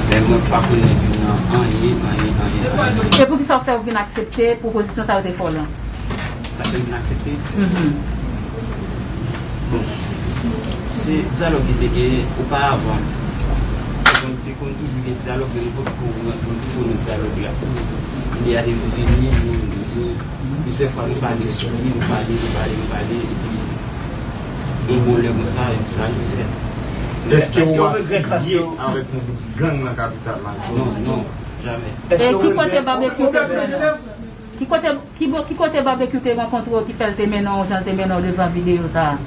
Men mwen pa konn nèg yo nan anyen, anyen, anyen, anyen. E poukisa w fè w vin aksepte pwopozisyon sa yo te fè w lan? Sa fè m vin aksepte? Mhm. Bon, se dyalòg ki te genyen oparavan. Donk, te konn toujou gen dyalòg, men nou potko rantre fon nan dyalòg la. Lè a te vini, nou, nou, plizyè fwa nou pale sou li, nou pale, nou pale, nou pale, epi yon bon lè konsa, epi sa rive fèt. Èske w afilye avèk yon gwoup gang nan kapital la? Non, non, jamè. E ki kote Babekyou te pran? Ki kote, ki bo-, ki kote Babekyou te rankontre w ki fè l te mennen w jan l te mennen w devan videyo sa a?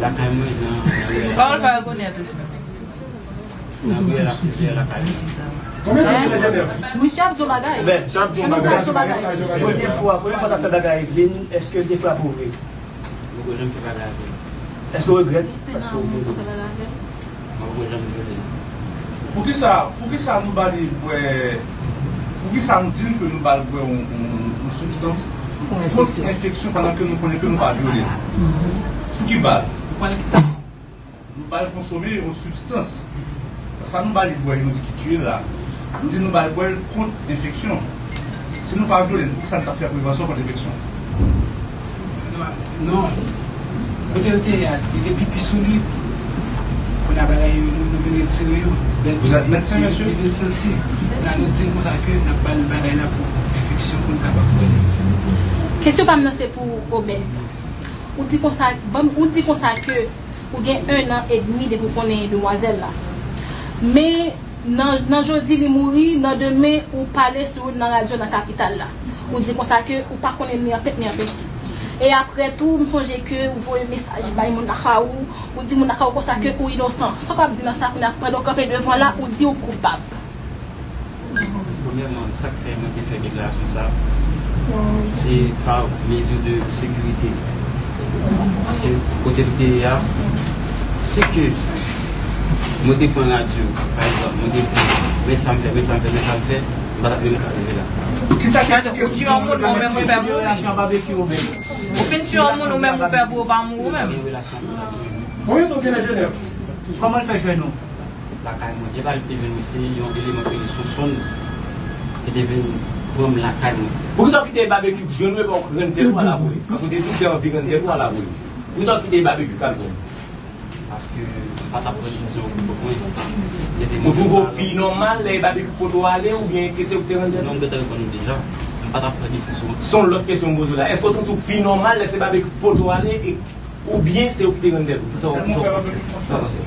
Lakay mwen nan, nan riyèl. Pawòl pa rekonèt ou. Nan riyèl la, riyèl lakay mwen. Hein? Misye ap di w bagay. Misye ap di w bagay. Misye ap di w bagay. Premye fwa, premye fwa w t ap fè bagay Evelyne, èske l te frape w vre? Mwen poko janm fè bagay avè l. Èske w regrèt? Èske w regrèt? Mwen poko janm vyole l. Poukisa, poukisa nou ba li bwè, poukisa nou di l ke nou ba l bwè yon, yon, yon sibstans kont enfeksyon pandan ke nou konnen ke nou pa vyole l? Sou ki baz? Nou ba l konsome yon sibstans. Sa nou ba li bwè, nou di ki tiye l la. Nou di nou ba l bwè l kont enfeksyon. Si nou pa vyole l, poukisa n t ap fè prevansyon kont enfeksyon? Non. Kote l te ye a, li te pipi sou li. Kounye a bagay yo, nou, nou vin retire yo. Lè l vin, li vin santi. Kounye a nou di l konsa ke n ap ba l bagay la pou enfeksyon, pou l kapab bwè l. Kesyon pa m nan se pou Obed. Ou di konsa, ban m, ou di konsa ke ou gen en an edmi depi w konnen demwazèl la. Men nan, nan jodi li mouri, nan demen ou pale sou youn nan radyo nan kapital la. Ou di konsa ke ou pa konnen ni an pent ni an penti. E apre tou, m sonje ke ou voye mesaj bay moun lakay ou, ou di moun lakay ou konsa ke ou inosan. Sa w ap di nan sa kounye a pandan w kanpe devan la, ou di ou koupab? Premyèman, sa k fè mwen te fè deklarasyon sa a, se pa mezi de sekirite. Paske kote m te ye a, si ke mwen te pran radyo, pa egzanp, mwen te di, men sa m fè, men sa m fè, men sa m fè, m pa t ap menm ka rive la. Kisa ki fè ke ou tiye yon moun, ou menm ou pè pou ou? Ou fin tiye yon moun, ou menm ou pè pou ou pa mouri ou menm? Konbyen tan w gen nan Jenèv? Kòman l fè jwenn ou? Lakay mwen. Epa li te vin, se yon eleman ki rele Sonsonn ki te vin pran m lakay mwen. Poukisa w kite Babekyou jwenn ou epi w rann tèt ou a lapolis? Paske w te di w te anvi rann tèt ou a lapolis. Poukisa w kite Babekyou k al pran w? Paske m pa t ap pran desizyon pou kont mwen. Se te mwen ki te... Ou twouve w pi nòmal lè Babekyou pote w ale oubyen ke se ou ki te rann tèt ou? Non, m gentan reponn ou deja. M pa t ap pran desizyon. Se yon lòt kesyon m poze w la. Èske w santi w pi nòmal lè se Babekyou ki pote w ale e Oubyen se ou ki te rann tèt ou? Kisa w, kisa w, kisa w panse?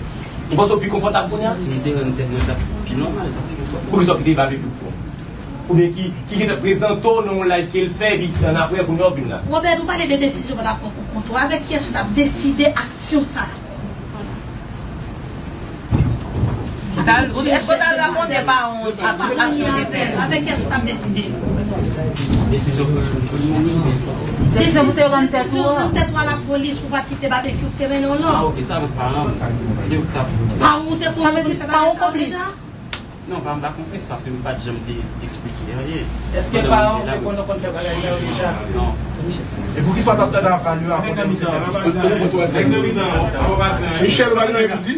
Ou panse w pi konfòtab kounye a? Si m te rann tèt mwen, l t ap pi nòmal, l t ap pi konfòtab. Poukisa w kite Babekyou pran w? Oubyen ki, ki gentan prezante w nan yon live ke l fè, epi annapre kounye a w vin la? Robert, nou pale de desizyon w t ap pran pou kont ou. Avèk kiyès ou t ap deside aksyon sa a? Èske w t al rakonte paran w sa tout aksyon w te fè? Avèk kiyès ou t ap deside? Desizyon pou, pou, pou, pou... Desizyon pou te rann tèt ou an. Desizyon pou tèt ou a lapolis pou pa t kite Babekyou te mennen w non. Ah, ok, sa avèk paran m. Se yo k t ap... Paran w te konnen pou te fè bagay sa yo deja? Non, pa m pa konplis paske m pa t janm te eksplike anyen. Èske paran w te konnen w konn fè bagay sa yo deja? Non. E poukisa w t ap tande avalye a kote w se nèg nan mitan an? Michel, ou pa gen anyen pou di?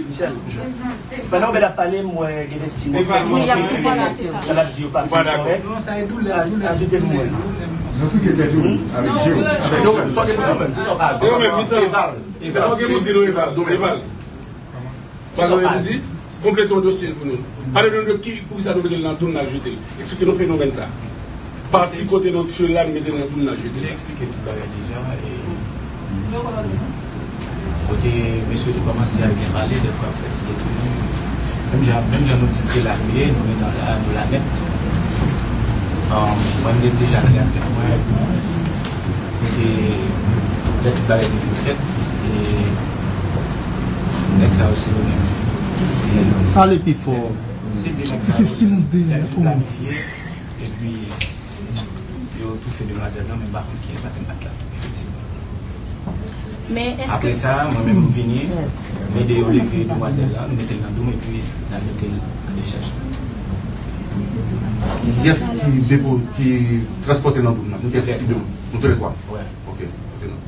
Pandan Obed ap pale, m wè gen de siy mwen fè ki montre ke sa l ap di yo pa fin kòrèk. Ajoute m wè. Nan sou ke tèt yo, avèk je yo. Avèk je. Sa w gen pou di menm? Sa w gen pou di nou, Eval? Eval. Sa w gen pou di? Konplete yon dosye pou nou. Pale nou de ki, poukisa nou mete l nan doum n al jete l. Eksplike nou fenomèn sa. Pati kote nou tye l la, nou mete l nan doum n al jete l. Li eksplike tout bagay deja. E kote mesye yo te kòmanse al byen pale, dèfwa fè ti detounen. Menm jan, menm jan nou di se la nou ye, nou gentan la, nou la nèt. Mwen, m te deja klè ak tèt mwen. Kote lè tout bagay te fin fèt, e nèg sa yo se yo menm. Pale pi fò. Se de nèg sa yo te planifye, epi yo toufe demwazèl lan, men m pa konn kiyès, paske m pa t la, efektivman. Men èske... Apre sa, mwen menm, m vini, m ede yo leve demwazèl lan, nou mete l nan doum, epi n al mete l nan dechaj. Kiyès ki depo, ki transpòte nan doum nan? Kiyès ki depo? Nou toulètwa? Wè. Ok.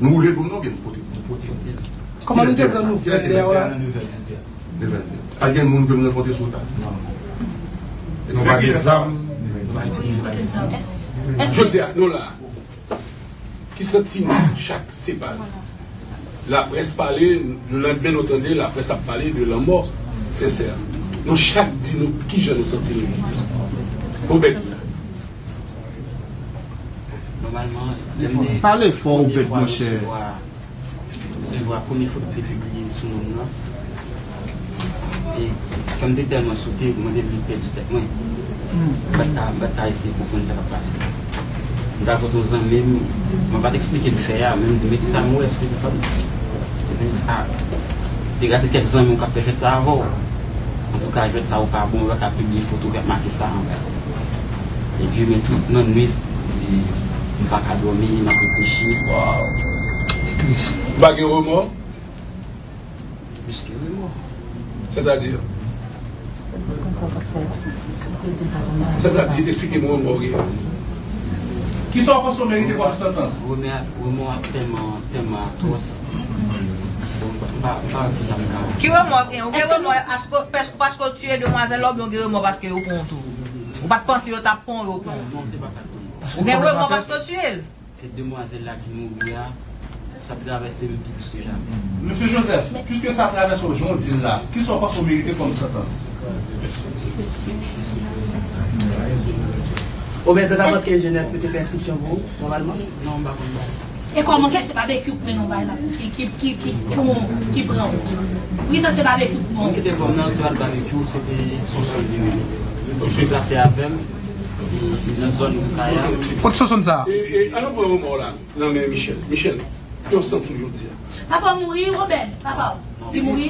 Nou woule doum nan oubyen nou pote? Nou pote. Kòman nou te pran nouvèl lè a? Nan nevè, diz è. Nevè. Pa t gen moun ke nou rankontre sou wout la? Non. E nou pa gen zam? Nou pa itilize, pa gen zam. Jodi a, nou la. Ki santiman chak separe? Laprès pale, lelandmen nou tande laprès ap pale de lanmò Sensè. Nou chak di nou kijan nou santi nou jodi a. Obèd. Nòmalman, lè m te... Pale fò, Obèd, monchè. Resevwa premye foto ki te pibliye sou non m nan. E kè m te tèlman sote, m mande m li pèdi tèt mwen. M pa t ka, m pa t ka eseye konprann sa k ap pase. M t al kote yon zanmi m, mwen pa t eksplike l fè a, men m di, men kisa m wè sou telefòn? Ebyen, sa, degaje kèk zanmi w k ap fè jwèt sa avè w. Antouka, jwèt sa ou pa bon, ou pa ka pibliye foto k ap make sa anba. Epi, men tout nan nwit, epi m pa ka dòmi, m ap reflechi. Waw. Se tris. Ou pa gen remò? Plis ke remò. Sètadi? Sètadi, eksplike m remò w gen. Kisa w panse w merite kòm santans? Remò, remò a tèlman, tèlman atwòs. Bon, m pa, m pa wè kisa m ka... Ki remò w gen? Ou gen remò paske, paske w tiye demwazèl la oubyen w gen remò paske yo pran w tou? Ou pa t panse yo t ap pran w, yo pran w? Non, non, se pa sa k pran m. Ou gen remò paske w tiye l? Se demwazèl la ki mouri a, sa travèse m pi plis ke jamè. Mesye Joseph, piske sa travèse w jan w di l la, kisa w panse w merite kòm santans? Obed, w ta panse ke Jenèf yo te fè enskripsyon pou ou, nòmalman? Non, m pa konn bagay sa. E kòman ki se babekyou k mennen w bay la, ki, ki, ki, ki, ki, ki pran w? Poukisa se babekyou k pran w? Mwen kite fòm nan, se pa t babekyou, se te sou sou li menm. Li deplase avè m, e, e nan zòn Woukaya. Kot Sonsonn sa? E, e, an nou pran yon mò la. Nan men Michel. Michel, ki w santi w jodi a? Papa w mouri, Obed, papa w. Li mouri.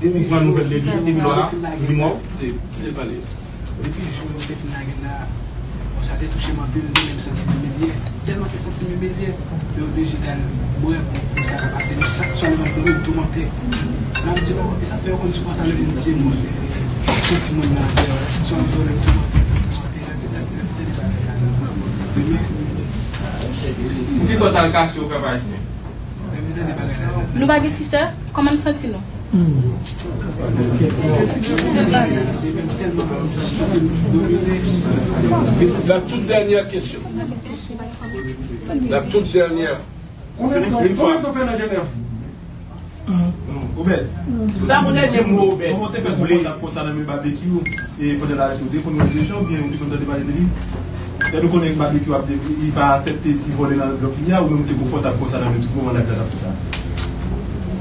Depi w pran nouvèl de li, depi lò a, li mò. Di, kite l pale. Depi jou yo te fin lage l la, bon, sa te touche m anpil, mwen menm santi m imilye. Tèlman te santi m imilye, yo oblije t al bwè pou, pou sa ka pase. Men chak swa lè m ap dòmi, m toumante. M ap di, oh, e sa fè yo konn di konsa, lè m di se mò, se timoun nan atè a, chak swa m ap dòmi, m toumante, m toumante. Poukisa w t al kache w Kap Ayisyen? Nou pa gen ti sè? Kòman n santi nou? La toute dernière question. La toute dernière. Ou fini? Yon fwa. Kòman w fè nan Jenèf? Obed. Sa pou dènye mo, Obed. Kòman w te fè konfòtab konsa nan men Babekyou, e pandan l arete w, te konn wè l deja oubyen ou te konn tande pale de li? Lè nou konnen Babekyou ap de-, li pa aksepte ti vòlè nan lòt peyi a, ou menm ou te konfòtab konsa nan men tout moman nèg la t ap fè sa?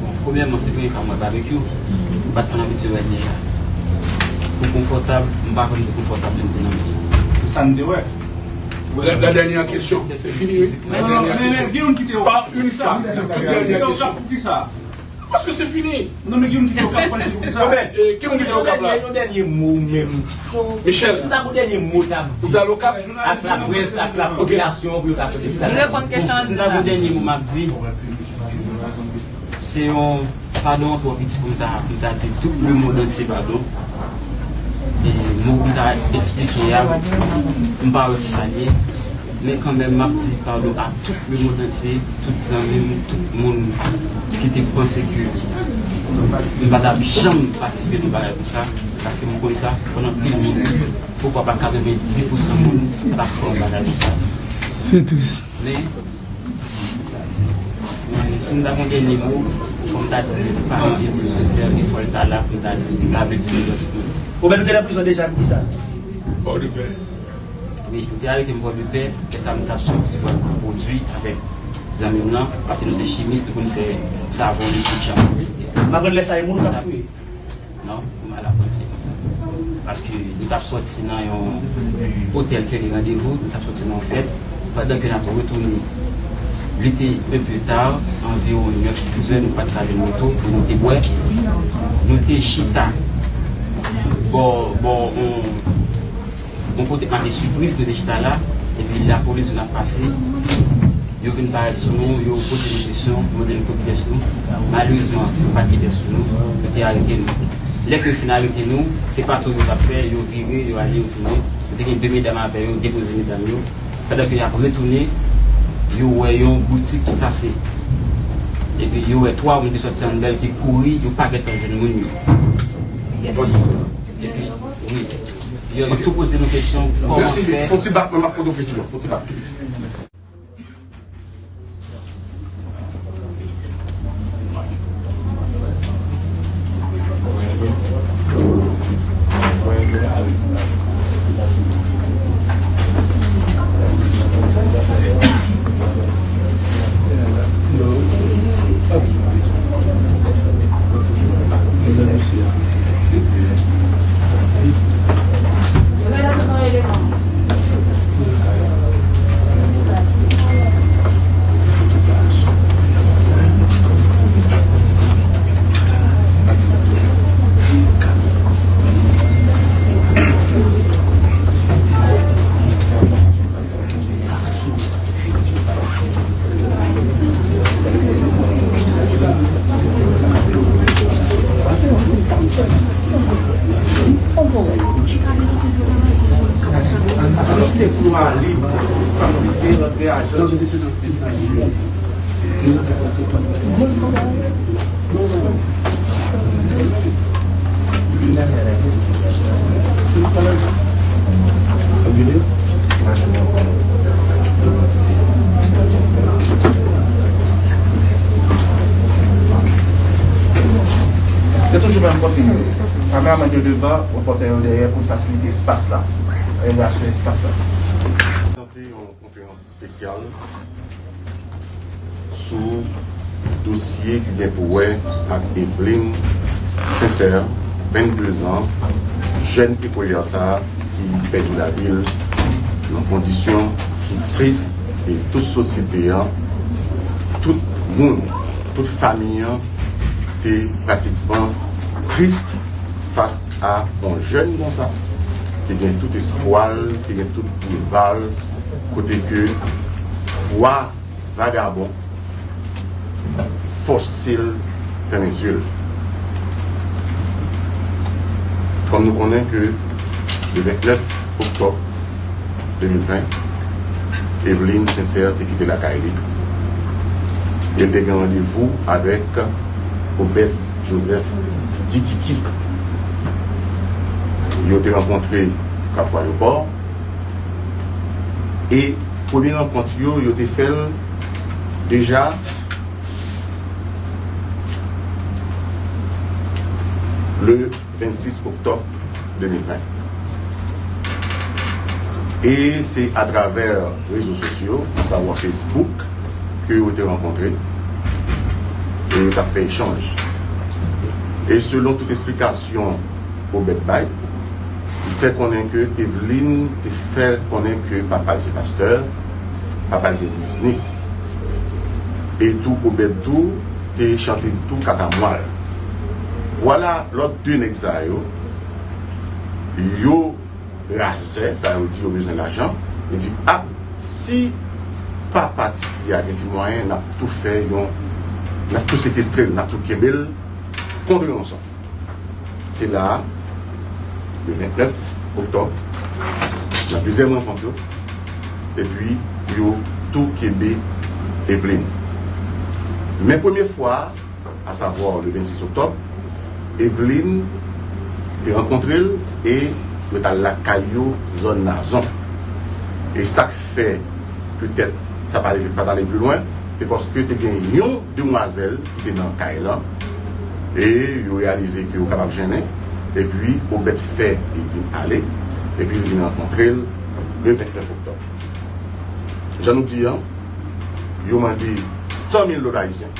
Bon, premyèman, se premye fwa m wè Babekyou. M pa t konn abitye wè l deja. Pou konfòtab, m pa konn pou konfòtab lè m te nan men li. Se sa m te wè. La, la dernière question, c'est fini, oui. La dernière question. Pas une femme, la toute dernière question. Paske se fini. Non, men ki moun ki te Okap, fò n di konsa. Obed, eh, ki moun ki te Okap la? Yon dènye mo ou menm. Michel. Si ta pou dènye mo ta di. Ou t al Okap? Ak laprès, ak lapopilasyon, pou yo ta tande sa. Li reponn kesyon an. Si ta pou dènye mo m ap di, se yon padon twò piti pou m ta, pou m ta di tout lemonn antye padon. E mo pou m ta eksplike a, m pa wè kisa l ye. Men kanmenm, m ap di padon a tout lemonn antye, tout zanmi m, tout moun ki te panse ke m pa t ap janm patisipe nan bagay konsa, paske m konnen sa, pandan pil moun, poukwa pa katrevenndis pousan moun, sa t ap fè yon bagay konsa. Se tris. Men, men, si m ta gen dènye mo, fò M ta di, pa anvi pou l sensè, e fò l ta la pou l ta di, li pa vle di nou lòt moun. Ou menm te nan prizon deja pou kisa? Pòdepè. Wi, yo te arete m Pòdepè, lè sa a m t ap soti vant pwodui avèk zanmi m lan, paske nou se chimis, nou konn fè savon, likid, chanpwen, etsetera. M aprann lè sa a e moun ou t ap fouye? Non, m al aprann se konsa. Paske nou t ap soti nan yon otèl ke li randevou, nou t ap soti nan yon fèt. Pandan ke n ap retounen, li te un peu tard, anviwon nèf, dizè, nou pa t ka jwenn moto pou nou te bwè. Nou te chita bò, bò, on, yon kote ane sipriz, nou te chita la, epi lapolis vin ap pase, yo vin parèt sou nou, yo poze nou kesyon, yo mande nou kot pyès nou. Malerezman, yo pa t gen pyès sou nou, yo te arete nou. Lè ke yo fin arete nou, se patou yo t ap fè, yo vire, yo ale, yo tounen. Yo te gen de medam avè yo, depoze medam yo. Pandan ke y ap retounen, yo wè yon boutik ki kase. Epi yo wè twa moun ki sòti anndan l ki kouri, yo pa gentan jwenn moun yo. Epi, wi. Yo, yo tou poze nou kesyon, kòman fè? Fon ti bak, mwen m ap poze w kesyon. Fon ti bak. Se toujou menm konsèy yo. Kameramann yo devan, repòtè yo dèyè pou fasilite espas la. Reyalize espas la. Prezante yon konferans espesyal sou dosye ki gen pou wè ak Evelyne Sincère, vennde zan, jèn ekolè sa a ki pèdi lavi l nan kondisyon ki tris, e tout sosyete an, tout moun, tout fanmi an te pratikman tris fas a yon jèn konsa, ki gen tout espwa l, ki gen tout boulva l, kote ke fwa vagabon fòse l fèmen zye l. Kòm nou konnen ke le vennèf oktòb de mil ven, Evelyne Sincère te kite lakay li. E l te gen randevou avèk Obed Joseph Dikiki. Yo te rankontre Kafou Ayewopò. E premye rankont yo, yo te fè l deja le vennsis oktòb de mil ven. E se atravè rezo sosyo, asavwa Facebook, ke yo te rankontre e yo t ap fè echanj. E selon tout esplikasyon Obed bay, li fè konnen ke Evelyne te fè konnen ke papa l se pastè, papa l gen biznis. E tou Obed tou te chante tou katamwal. Vwala lòt de nèg sa yo, yo razè, sa yo di yo bezwen lajan, yo di, a, si papa tifi a gen ti mwayen, n ap tou fè yon, n ap tou sekestre l, n ap tou kenbe l kont ranson. Se la a, le vennèf oktòb, nan plizyè rankont yo, epi yo tou kenbe Evelyne. Men premye fwa, asavwa le vennsis oktòb, Evelyne te rankontre l e yo t al lakay yo, zòn Nazon. E sa k fè, petèt, sa pa, pa t ale pi lwen, Se paske te gen yon demwazèl ki te nan kay lan, e yo reyalize ke yo kapab jennen, epi Obèd fè Evelyn ale, epi li vin rankontre l le vennèf oktòb. Jan nou di an, yo mande san mil dola ayisyen.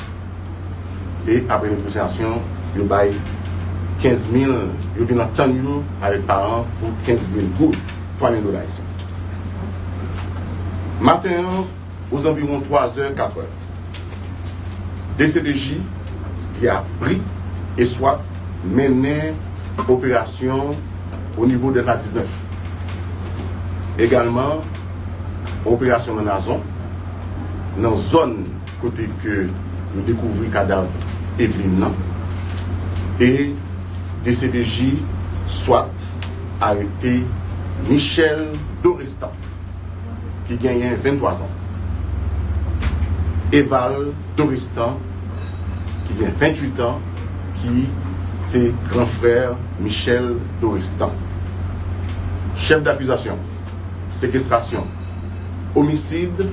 E apre negosyasyon, yo bay kenz mil, yo vin antann yo avèk paran pou kenz mil goud, twa mil dola ayisyen. Maten an, ozanviwon twa zè, kat è, D C P J, via bri e swat mennen operasyon o nivo Dèlta diznèf. Egalman, operasyon nan Nazon, nan zòn kote ke yo dekouvri kadav Evelyn nan, e D C P J swat arete Michel Dorestan, ki genyen venntwa zan. Eval Dorestan, ki gen venntuit an, ki se gran frè Michel Dorestan. Chèf dakizasyon, sekestrasyon, omisid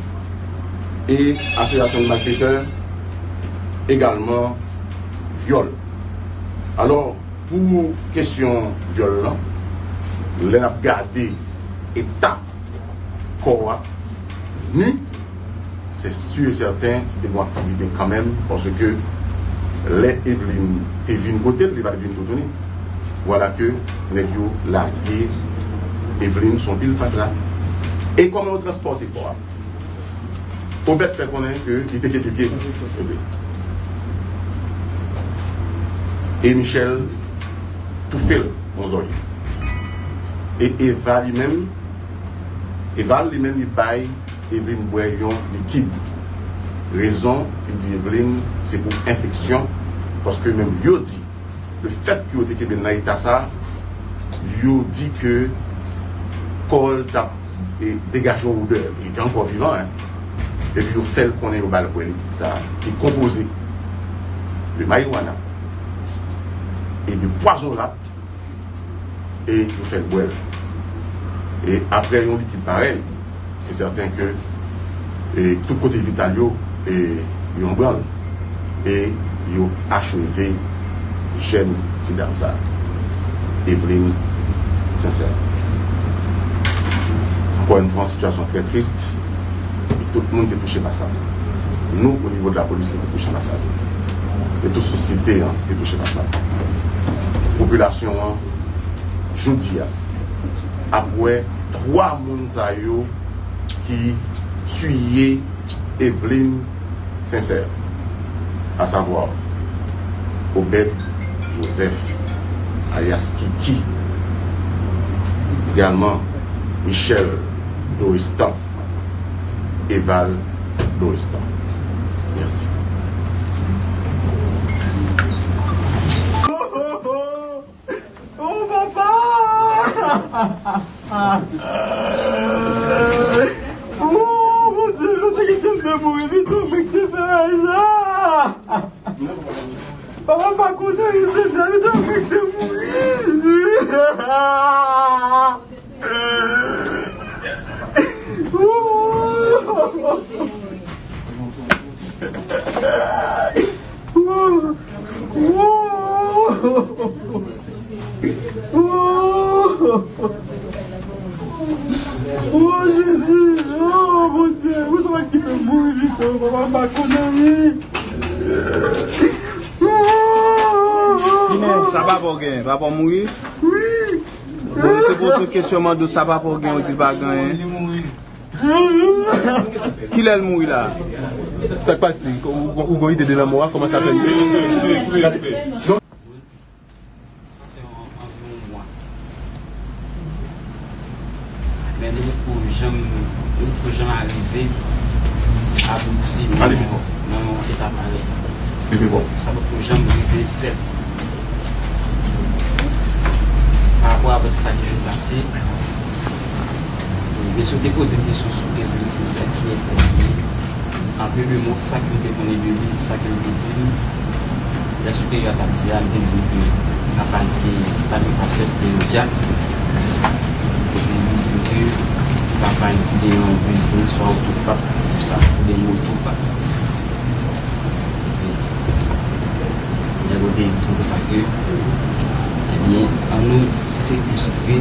e asosyasyon de malfetè, egalman vyòl. Alò, pou kesyon vyòl lan, lè n ap gade eta kò a, ni, se si e sèten te gen aktivite kanmenm, paske lè Evelyn te vin kote l, li pa t vin toutouni. Vwala ke nèg yo lage Evelyn sou yon pil fatra. E kòman yo transpòte kò a? Obèd fè konnen ke li te kenbe pye l. E Michel toufe l yon zòrye. E Eva li menm, Eval li menm li bay Evelyn bwè yon likid. Rezon, li di Evelyn, se pou enfeksyon, paske menm yo di, le fèt ke yo te kenbe l nan eta sa, yo di ke kò l t ap, e, degaje yon odè. Li te ankò vivan, en. Epi yo fè l konnen yo ba l bwè likid sa, ki konpoze de marijuana e de pwazon rat, e yo fè l bwè l. E apre yon likid parèy, se sèten ke, e, tout kote vital yo, e, yo an branl. E yo acheve jèn ti dam sa, Evelyn Sincère. Encore une fois, une situation très triste. E tout moun te touche pa sa. Nou, o nivo de lapolis, nou te touche pa sa. E tout sosyete an te touche pa sa. Popilasyon an, jodi a, ap wè twa moun sa yo ki tiye Evelyn Sincère, à savoir Obed Joseph, alias Kiki, egalman Michel Doristan, Eval Doristan. Mèsi. Oh, papa! Oh, Bondye, yo te kite m te mouri pito, mwen ki te fè bagay sa! Papa, m pa konnen, se David, mwen ki te mouri! Oh, Jezi! Oh, Bondye! Ou sa ki fè m mouri, Michel? Papa, m pa konn anyen. Sa papa w gen? Papa w mouri? Wi. Bon, yo te poze w kesyon, mande w sa papa w gen, ou di l pa gen anyen. Kilè l mouri la? Sa k pase? Ou, ou, ou gon ide de lanmò a? Kòman sa fè? Sa fè an-, anviwon mwa. Men nou poko janm, nou poko janm arive abouti nan, nan yon eta parèy. Sa poko janm rive fèt. Pa rapò avèk sa ki vin pase, mesye yo te poze m kesyon sou Evelyn Sincère, kiyès li ye, an de mo, sa ke m te konnen de li, sa ke l te di m, lè Siperyè a t ap di a, m te di l ke papa l se, se pa yon pastè, se te yon dyak. Epi li di m ke papa l te gen yon biznis, swa otopat, tout sa, de moto pat. Te di m konsa ke, ebyen, ann nou sekestre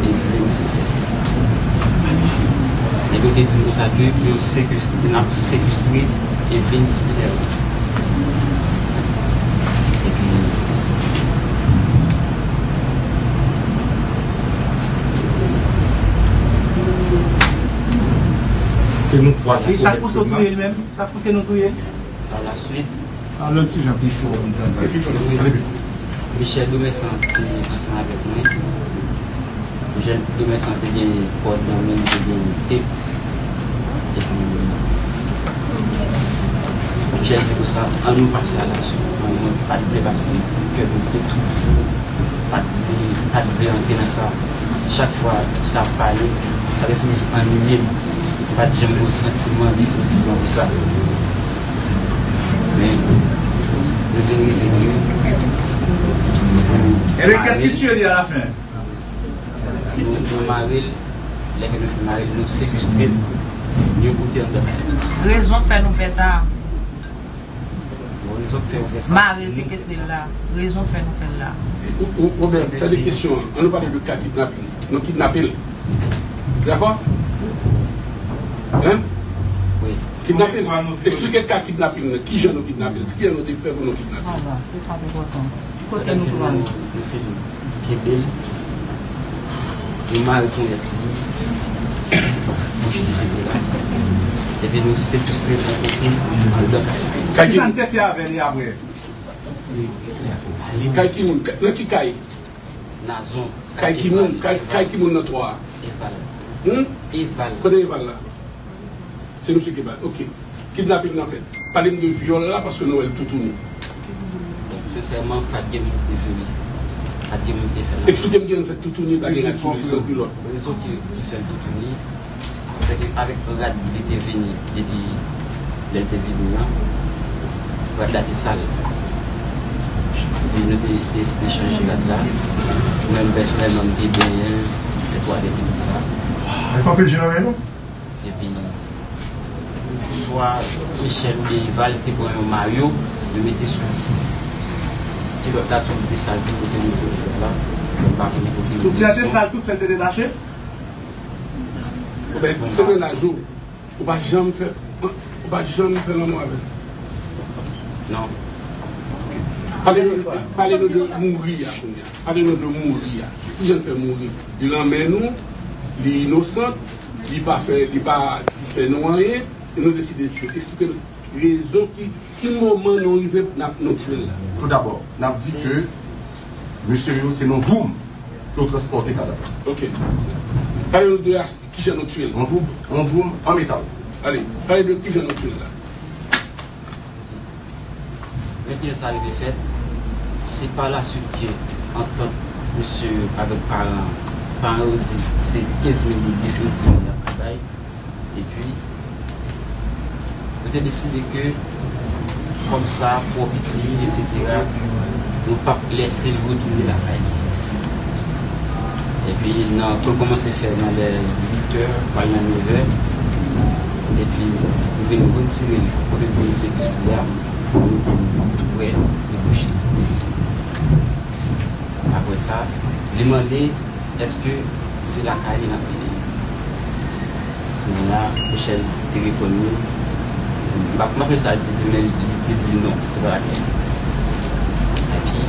e vin sesèl. Nèg yo te di m konsa ke pou yo sekestre, n ap sekestre e vin sesèl. Epi, se nou twa ki... E sa k pouse w touye l menm? Sa k pouse nou touye l? Pa la swit, Pale ti jan pi fò pou m tande. Michel Domersan te ansanm avèk mwen. Michel Domersan te gen kòd nan men, li te gen tep. Epi, Michel di konsa, ann nou pase alasyon. Mwen, mwen pa t vle paske kè m te toujou pa t vle, pa t vle antre nan sa. Chak fwa sa ap pale, sa te toujou anniye m. M pa t janm gen yon santiman definitivman pou sa. Men, nou vin rive ke... Ebyen, qu'est-ce qui tue lui à la fin? Nou, nou mare l, lè ke nou fin mare l, nou sekestre l, yon kote anndan kay la. Rezon k fè nou fè sa? Bon, rezon k fè yo fè sa. Mare l, sekestre l la. Rezon k fè nou fè l la. Ou, ou, Robert, fè de kesyon an. Ann nou pale de ka kidnapin. Nou kidnape l. Dakò? Hein? Wi. Kidnape l. Eksplike ka kidnapin nan. Kijan nou kidnape l? Kijan nou te fè pou nou kidnape l? Ala, se sa k enpòtan. Kote nou pran li? Nou fin kenbe l. Nou mare ponyèt li. Bouch li se la. Epi nou sekestre l yon kote anndan kay la. Kay ki moun? Kisa n te fè avè li apre? Kay ki moun? Nan ki kay? Nazon. Kay ki moun? Kay, kay ki moun nan twa a? Eval. Hmm? Eval. Kote Eval la? Se misye ki ba l. Ok. Kidnaping nan fèt. Pale m de vyòl la, paske nou wè l toutouni. Bon, sensèman, pa t gen moun ki te vini. Pa t gen moun ki te fè l. Eksplike m kijan l fèt toutouni, pa gen rad sou li, san kilòt. Rezon ki, ki fè l toutouni, se ke avèk rad li te vini, depi lè l te vini an, rad la te sal. Epi nou te deside chanje rad la. Mwen menm, pèsonèlman, m te benyen, fè twalèt epi tout sa. Li pa anpil je nan men nou? Epi, swa Michel oubyen Eval te pran yon mayo, yo mete sou kilòt la, sou li te sal tou, kote li sou kilòt la. Mwen pa konnen kote yo mete sou. Soutyen an te sal tout, fè l te detache? Ou ben, se mennaj ou. Ou pa janm fè, ou pa janm fè lanmou avè l? Non. Pale nou, pale nou de mouri a kounye a. Pale nou de mouri a. Kijan l fè mouri? Li lanmen nou, li inosan, li pa fè, li pa di fè nou anyen, e nou deside tiye l. Eksplike nou rezon ki, ki moman nou rive n ap, nou tiye l la. Toudabò, n ap di ke mesye yo se nan doum ke yo transpòte kadav la. Ok. Pale nou de as-, kijan nou tiye l. Yon doum, yon doum an metal. Ale, pale de kijan nou tiye l la. Men kijan sa rive fèt, se pa la swit ke antant misye avèk paran, paran yo di se kenz mil goud definitivman y ap ka bay. Epi, nou te deside ke kòb sa twò piti, etsetera, nou p ap lèse l retounen lakay li. Epi, nan, pou l kòmanse fè nan lè uit è, pral nan nèf è, epi nou vin retire l kote nou te sekestre a, nou mete l tou prè de kouche. Apre sa, li mande èske se lakay li n ap vini. Kounye a, Michel te reponn li. M pa, m pa konn sa li te di, men li te di non, se pa lakay li. Epi,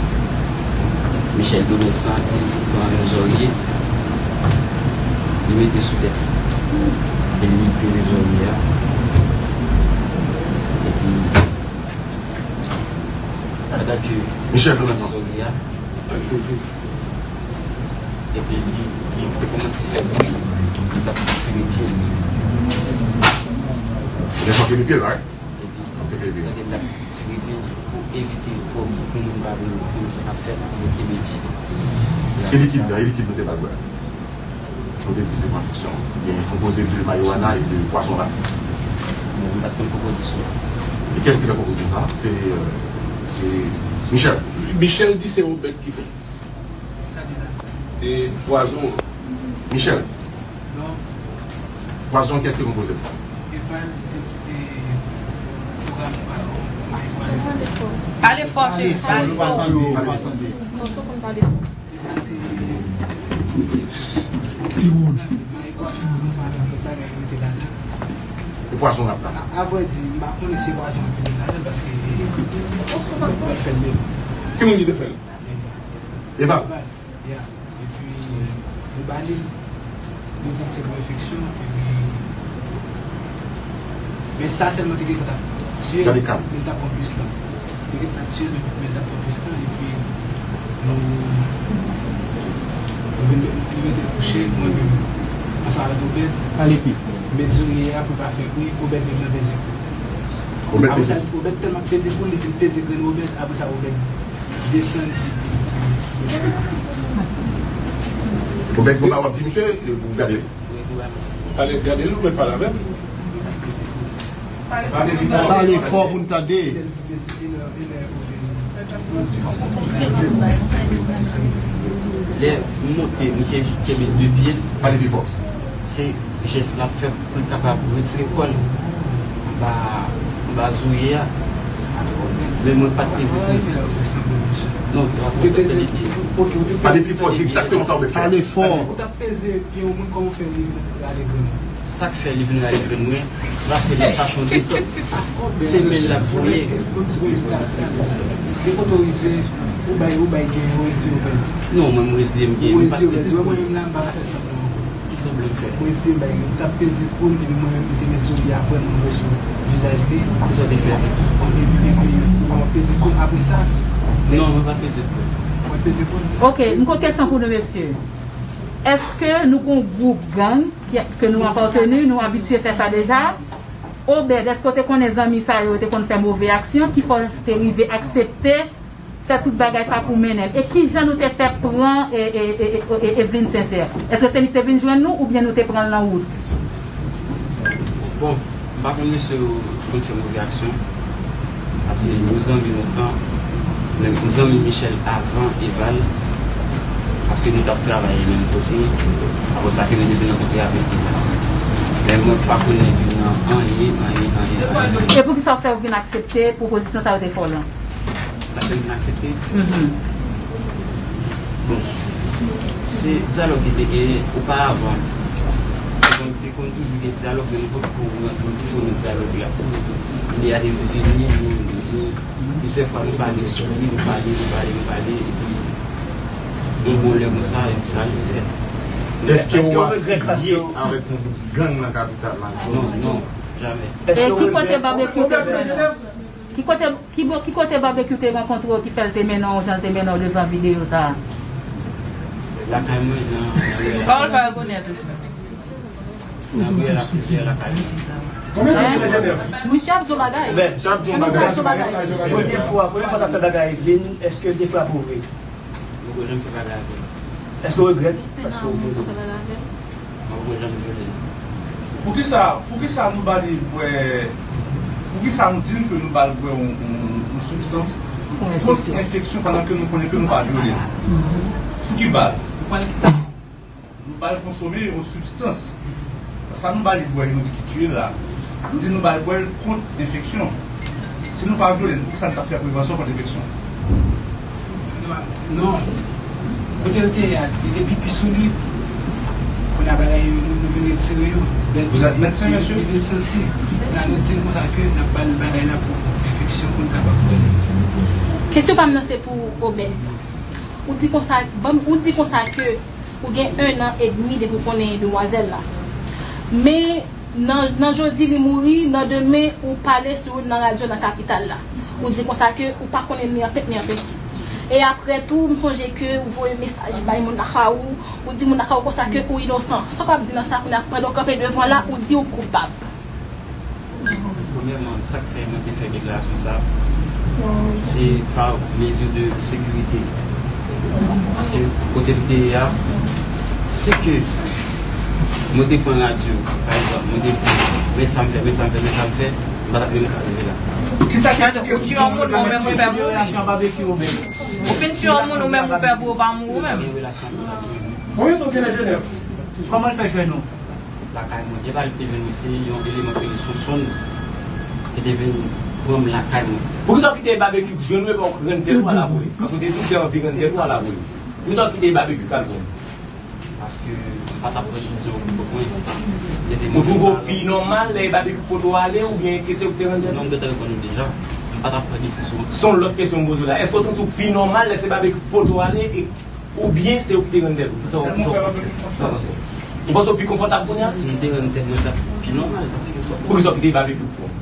Michel Domersan, li pran yon zòrye, li mete sou tèt li. Epi li peze zòrye a. Epi, pandan ke Michel Domersan. Zòrye a, epi li, li te kòmanse fè bri, li t ap tire pye l. Li te tire pye l, right? Epi, li t ap tire pye l pou evite pou, pou moun pa vin, pou moun sa k ap fèt, pou yo kenbe pye l. E likid la, e likid nou te ba l bwè? Nou te di se pran fiksyon. Li konpoze de marijuana e de pwazon la. Bon, m pa t konn konpozisyon. E kiyès ki fè konpozisyon sa? Se, euh, se Michel. Michel di se yon bèt ki fè. Sa li la? E pwazon an. Michel. Non. Pwazon, kiyès ki konpoze l? Eval te kite pwogram pa yo. Pale fò, cheri, pale fò. Li woun. E pwason ap la. Avrèdi, m pa konnen si e pwason ap vin ladan paske mwen fè l de. Ki moun ki te fè l? Eval. Ya. Epi nou ba li, nou di l se pou enfeksyon, epi men sa sèlman te gentan t ap tiye l, men l t ap pran plis tan. Te gentan t ap tiye l, men l t ap pran plis tan, epi nou nou vin nou mete l kouche, mwen menm ansanm avèk Obèd. Pale pi fò. Met zorye a pou l pa fè bri, Obèd menm nan peze kou. Apre sa, Obèd tèlman peze kou l, li vin peze grenn Obèd, apre sa Obèd desann. Ou bèk pou pa w ap di misye, ou gade l. Ale gade l, ou mèt pale avè l. Pale fò pou n tande. Lè m monte, m kenbe de pye l. Pale pi fò. Se jès l ap fè pou l kapab retire kò l anba anba zorye a. Men mwen pa t peze kou. Non, se pa sa m te fè li. Pale pi fò, di egzakteman sa ou mèt fè. Pale fò. Ou t ap peze pye yon moun, kòman w fè li vin rale grenn ou? Sa k fè li vin rale grenn mwen, paske nan fason de se men l ap voye. De kote w rive, ou bay, ou bay gen, ou reziye w pèdi. Non, mwen m reziye m gen. Ou reziye w pèdi. Mwen menm la, m pa ka fè sanblan ankò. Ki sanblan m fè? Mwen reziye m bay gen. M t ap peze kou l, epi mwen menm, li te met sou li apre, mwen voye sou vizaj li. Kisa w te fè? Epi, epi, mwen peze kou l apre sa. Non, mwen pa peze kou l. Mwen peze kou l. Ok, m gon kesyon pou nou mesye. Èske nou gon gwoup gang ki, ke nou apateni, nou abitye fè sa deja? Obed, èske w te konnen zanmi sa yo te konn fè move aksyon ki fè w te rive aksepte fè tout bagay sa pou mennen l? E kijan nou te fè pran e, e, e, e, e, Eveline Sincère? Èske se li ki te vin jwenn nou oubyen nou te pran l nan wout? Bon, m pa konn mesye yo konn fè move aksyon. Paske nou zanmi lontan, men nou zanmi Michel avan Eval, paske nou t ap travay menm kote, apre sa ke nou te vin rankontre avèk Eval. Men mwen pa konnen Eval nan anyen, anyen, anyen, anyen. E poukisa w fè w vin aksepte pwopozisyon sa yo te fè w lan? Sa fè m vin aksepte? Bon, se dyalòg ki te genyen oparavan. Donk, te konn toujou gen dyalòg, men nou potko rantre fon nan dyalòg la. Lè a te vini, nou, nou, plizyè fwa nou pale sou li, nou pale, nou pale, nou pale, epi yon bon lè konsa, epi sa rive fèt. Èske w afilye avèk yon gwoup gang nan kapital la? Non, non, jamè. E ki kote Babekyou te pran? Ki kote, ki, bo- ki kote Babekyou te rankontre w ki fè l te mennen w jan l te mennen w devan videyo sa a? Lakay mwen nan Pawòl pa rekonèt ou. Nan priyè la, se priyè lakay mwen. Misye ap di yon bagay. Misye ap di yon bagay. Premye fwa, premye fwa w t ap fè bagay Eveline, èske l te frape w vre? Mwen poko janm fè bagay avè l. Èske w regrèt? Paske w konnen. Mwen poko janm vyole l. Poukisa, poukisa nou ba li bwè, poukisa nou di l ke nou ba l bwè yon, yon, yon sibstans kont enfeksyon pandan ke nou konnen ke nou pa vyole l? Sou ki baz? Nou pale ki sa? Nou ba l konsome yon sibstans. Sa nou ba li bwè, nou di ki tiye l la. Nou di nou ba l bwè l kont enfeksyon. Si nou pa vyole l, poukisa n t ap fè prevansyon kont enfeksyon? Non. Kote l te ye a, li te pipi sou li. Kounye a bagay yo, nou, nou vin retire yo. Lè Vous êtes médecin, monsieur? Li vin santi. Kounye a nou di l konsa ke n ap ba l bagay la pou enfeksyon pou l kapab bwè l. Kesyon pa m nan se pou Obed. Ou di konsa, ban m- ou di konsa ke ou gen ennan edmi depi w konnen demwazèl la. Men nan, nan jodi li mouri, nan demen ou pale sou nan radyo nan kapital la. Ou di konsa ke ou pa konnen ni an pent ni an penti. E apre tou, m sonje ke ou voye mesaj bay moun lakay ou, ou di moun lakay ou konsa ke ou inosan. Sa w ap di nan sa kounye a, pandan w kanpe devan la, ou di ou koupab. Premyèman, sa k fè mwen te fè deklarasyon sa a, se pa mezi de sekirite. Paske kote m te ye a, si ke mwen te pran radyo, pa egzanp, mwen te di, men sa m fè, men sa m fè, men sa m fè, m pa t ap menm ka rive la. Kisa ki ou tiye yon moun, ou menm ou pè pou ou. Ou fin tiye yon moun, ou menm ou pè pou ou pa mouri ou menm. Yon relasyon pou la. Konbyen tan w gen nan Jenèv? Kòman l fè jwenn ou? Lakay mwen. Eval te vin, se yon eleman ki rele Sonsonn ki te vin Mwen lakay mwen. Poukisa w kite babekyou k jwenn ou epi w rann tèt ou a lapolis? Paske w te di w te anvi rann tèt ou a lapolis. Poukisa w kite babekyou k al pran w? Paske m pa t ap pran desizyon pou kont mwen. Se te mwen menm. Ou twouve w pi nòmal lè e babekyou k pote w ale oubyen ke se ou k te rann tèt ou? Non, m gentan reponn ou deja. M pa t ap pran desizyon. Se yon lòt kesyon m poze w la. Èske w santi w pi nòmal lè se babekyou k pote w ale e Oubyen se ou ki te rann tèt ou? Kisa w, kisa w, kisa w panse? Ou panse w pi konfòtab kounye a? Si m te rann tèt mwen, t ap pi nòmal, t ap pi konfòtab. Poukisa w kite babekyou pran?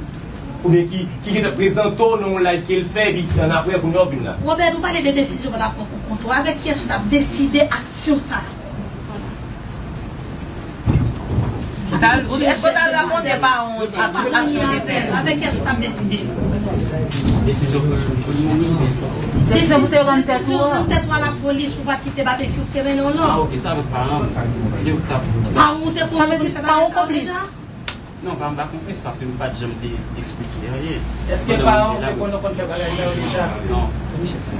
Oubyen ki, ki gentan prezante w nan yon live ke l fè, epi annapre, kounye a w vin la? Robert, nou pale de desizyon w al pran pou kont ou. Avèk kiyès ou t ap deside aksyon sa a? Èske w t al rakonte paran w sa tout aksyon w te fè? Avèk kiyès ou t ap deside? Desizyon pou te rann tèt ou a. Rann tèt ou a lapolis pou w pa t kite babekyou k te mennen w lan. Ah, ok, sa avèk paran m. Se ou k t ap. Paran w te konplis deja? Non, pa, m pa konplis paske nou pa t janm te eksplike anyen. Èske paran w te konn, konn fè bagay sa yo deja? Non.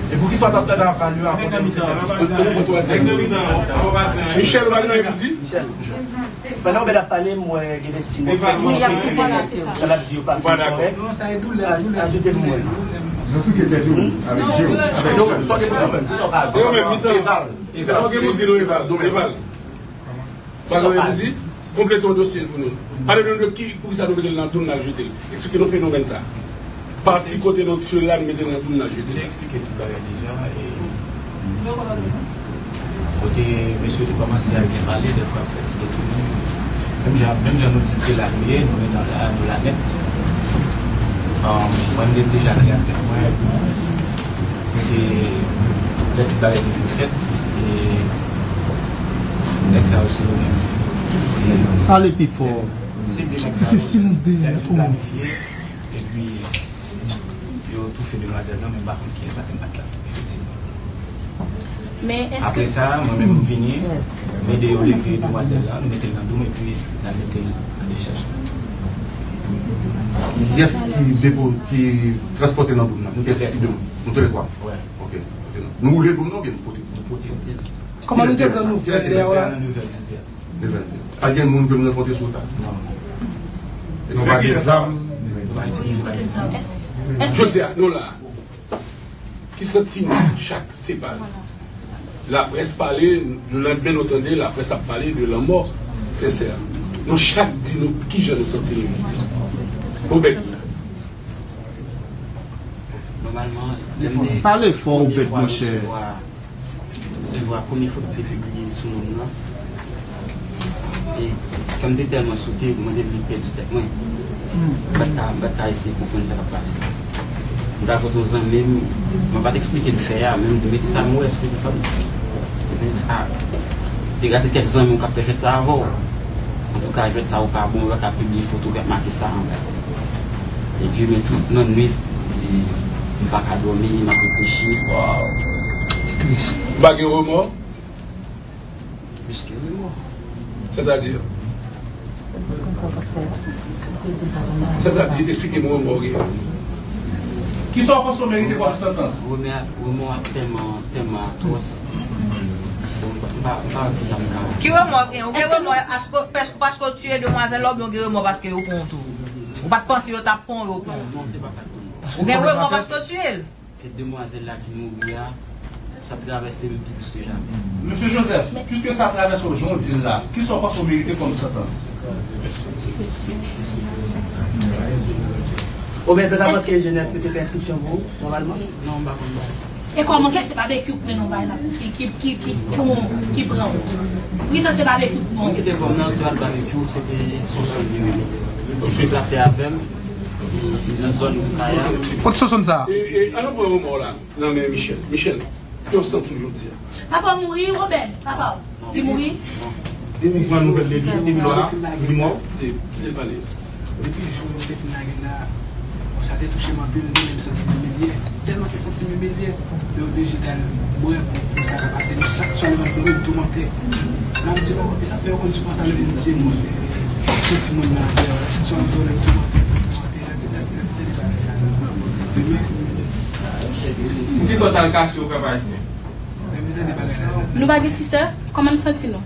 E poukisa w t ap tande aval yo avan w te... Michel, ou pa gen anyen pou di? Michel. Pandan Obed ap pale, m wè gen de siy mwen fè. Wi, y ap kite l. Sa l ap di yo pa fin kòrèk. Non, sa e doulè, doulè. Ajoute l mwen. Nan sou ke tèt yo, avèk je yo. Avèk je yo. Sa w gen pou di menm? E yo menm, mitan. Eval. Sa w gen pou di nou, Eval? Eval. Sa w gen pou di? Konplete yon dosye pou nou. Pale nou de ki, poukisa nou mete l nan doum n al jete l. Eksplike nou fenomèn sa. Pati kote nou tire l la, nou mete l nan doum n al jete l. Te eksplike tout bagay deja, e kote mesye yo te kòmanse al byen pale, dèfwa fè ti detounen. Menm jan, menm jan nou di se la nou ye, nou ret la, nou la nèt. Mwen, m te deja klè ak tèt mwen, kote lè tout bagay te fin fèt, e nèg sa yo se yo menm. Pale pi fò. Se de nèg sa yo ki te planifye, epi yo toufe demwazèl lan, men m pa konn kiyès, paske m pa t la, efektivman. Men èske... Apre sa, mwen menm, m vini, m ede yo leve demwazèl lan, nou mete l nan doum, epi n al mete l nan dechaj. Kiyès ki depo, ki transpòte nan doum nan? Kiyès ki depo? Nou toulètwa? Wi. Ok. Nou woule doum nan oubyen nou pote? Nou pote. Kòman nou te pran nouvèl lè a? Nouvèl, se sa. Pa t gen moun ke nou rankontre sou wout la? Non. E nou pa gen zam? Jodi a, nou la. Ki santiman chak separe? Laprès pale, lelendemen nou tande laprès ap pale de lanmò Sensè. Nou chak di nou kijan nou santi nou. Obed. Nòmalman, lè m te... Pale fò, Obed, monchè. Resevwa premye foto ki te pibliye sou non m nan. E kè m te tèlman sote, m mande m li pèdi tèt mwen. M pa t ka, m pa t ka eseye konprann sa k ap pase. M t al kote yon zanmi m, mwen pa t eksplike l fè a, men m di, "Men kisa m wè sou telefòn?" Epi m di, "A, te gate kèk zanmi w k ap fè jwèt sa avè w." Antouka, jwèt sa yo pa bon, yo pa ka pibliye foto k ap make sa anba. Epi, men tout nan nwit, e, m pa ka dòmi, m ap reflechi. Waw. Se tris. Ou pa gen remò? Plis ke remò. Sètadi? Sètadi, eksplike m remò w gen. Kisa w panse w merite kòm santans? Remò a, remò a tèlman, tèlman atwòs. Bon, m pa, m pa, m pa wè kisa m ka. Ki remò w gen? Ou gen remò asko-, pès-, paske w tiye demwazèl la oubyen w gen remò paske yo pran w tou? Ou pa t panse yo t ap pran w, yo pran w? Non, se pa sa k pran m. Ou gen remò paske w tiye l? Se demwazèl la ki mouri a, sa travèse m pi plis ke jamè. Mesye Joseph, piske sa travèse w jan w di l la, kisa w panse w merite kòm santans? Obed, ou ta panse ke Jenèf yo te fè enskripsyon pou ou, nòmalman? Non, m pa konn bagay sa. E kòman fè se babekyou k mennen w bay la, ki, ki, ki, ki, ki, ki pran w? Poukisa se babekyou k pran w? Mwen kite kò m nan, se pa t babekyou, se te Sonson ki mennen m. Li deplase avè m, li, li nan zòn Wout Kaya. Kot Sonson sa? E, e, ann pran remò w la nan men Michel. Michel, ki w santi w jodi a? Papa w mouri, Obed, papa w. Li mouri? Depi ou pran nouvèl de li, depi lò a, li mò? Di, di l pale. Depi jou nou te fin lage l la, bon, sa te touche m anpil, mwen menm m santi m imilyè. Tèlman ke santi m imilyè, mwen oblije t al bwè pou, pou sa ka pase. Men chak swa lè m ap dòmi, m toumante. La, m di, "Oh, e sa fè yo konn di konsa lè m di se mwen, se timoun nan atè a." Chak swa m dòmi, m toumante, m toumante, repete, repete bagay la. Demen, Poukisa w t al kache w, pèp ayisyen? Nou pa gen ti sè? Kòman n santi nou?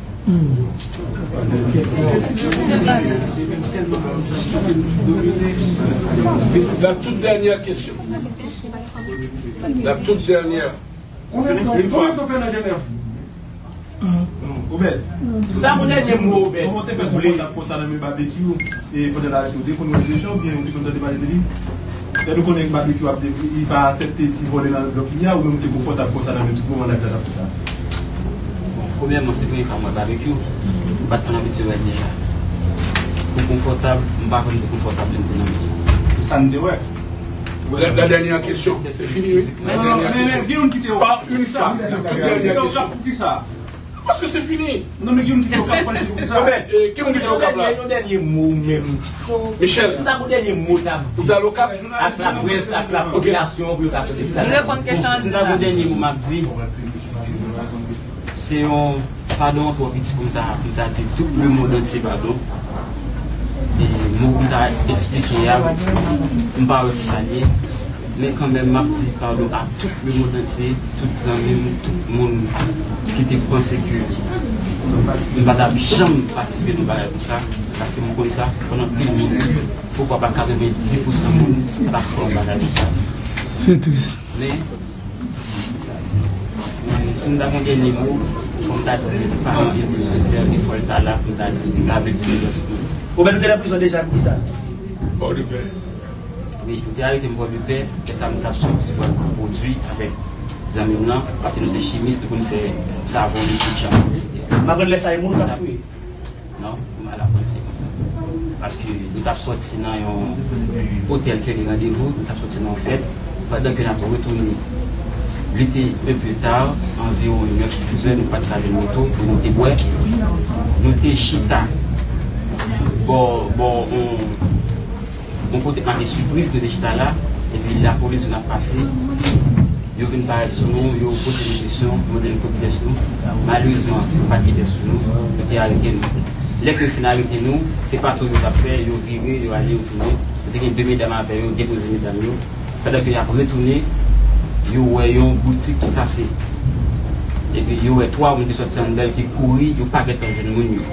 La toute dernière question. La toute dernière. Une fois. Obed, ou ta gon dènye mo, Obed? Kòman w te fè konprann ap konsa nan men Babekyou, e pandan l arete w te konn wè l deja, oubyen ou te konn tande pale de li? Lè nou konnen Babekyou ap de, li pa aksepte ti vòlè nan blòk li a, ou menm ou te konfòtab konsa nan men tout moman live la t ap fèt la? Bon, premyèman, se premye fwa m wè Babekyou. M pa t konn abitye wè l deja. Pou konfòtab, m pa konn pou konfòtab lè m te nan men li. Se sa m te wè. La, la dernière question, c'est fini, oui. La dernière question. Par une fois, la toute dernière question. Paske se fini. Non, men ki moun ki te Okap, fò l di pou sa. Obed, eh, ki moun ki te Okap la? Yon dènye mo ou menm. Michel. Si w ta gon dènye mo w t ap di. Ou t al Okap? Ak laprès, ak lapopilasyon, pou yo ta tande sa. Li reponn kesyon an. Si m ta gon dènye mo m ap di, se yon padon an twò piti pou m ta, pou m ta di tout lemonn antye padon. E mo pou m ta eksplike a, m pa wè kisa l ye. Men kanmenm, m ap di padon a tout lemonn antye, tout zanmi m, tout moun ki te panse ke m pa t ap janm patisipe nan bagay konsa, paske m konn sa, konn anpil moun, poukwa pa katrevenndis pousan moun pa t ap fè yon bagay konsa. Se tris. Men, men, si m ta gen dènye mo, fò m ta di paran Evelyn Sincère, e fò l ta la pou m ta di, m ta vle di nou lòt moun. Obed, ou te nan prizon deja, poukisa? Pòdepè. Wi, yo te arete m Pòdepè, lè sa m t ap soti pral pwodui avèk zanmi m lan, paske nou se chimis, nou konn fè savon, likid, chanpay, etsetera. M aprann lè sa e moun ou t ap touye? Non, m al aprann se konsa. Paske nou t ap soti nan yon otèl ke li randevou, nou t ap soti nan yon fèt, pandan ke n ap retounen. Li te enpe ta, anviwon nèf, dis zè, nou pa t ka jwenn moto pou nou te bwè. Nou te chita bò, bò, on, yon kote k make Sipriz, nou te chita la, epi lapolis vin ap pase, yo vin parèt sou nou, yo poze nou kesyon, yo mande nou kot pyès nou. Malerezman, yo pa t gen pyès sou nou, yo te arete nou. Lè ke yo fin arete nou, se patou yo t ap fè, yo vire, yo ale, yo tounen. Yo te gen de medam avè yo, depoze medam yo. Pandan ke y ap retounen, yo wè yon boutik ki kase. Epi yo wè twa moun ki sòti anndan, yo te kouri, yo pa gentan jwenn moun yo.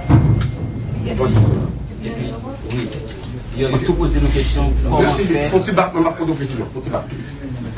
Epi, wi. Yo, yo tou poze nou kesyon, kòman fè? Fè yon ti bak, mwen, m ap poze w kesyon. Fè yon ti bak, tou piti.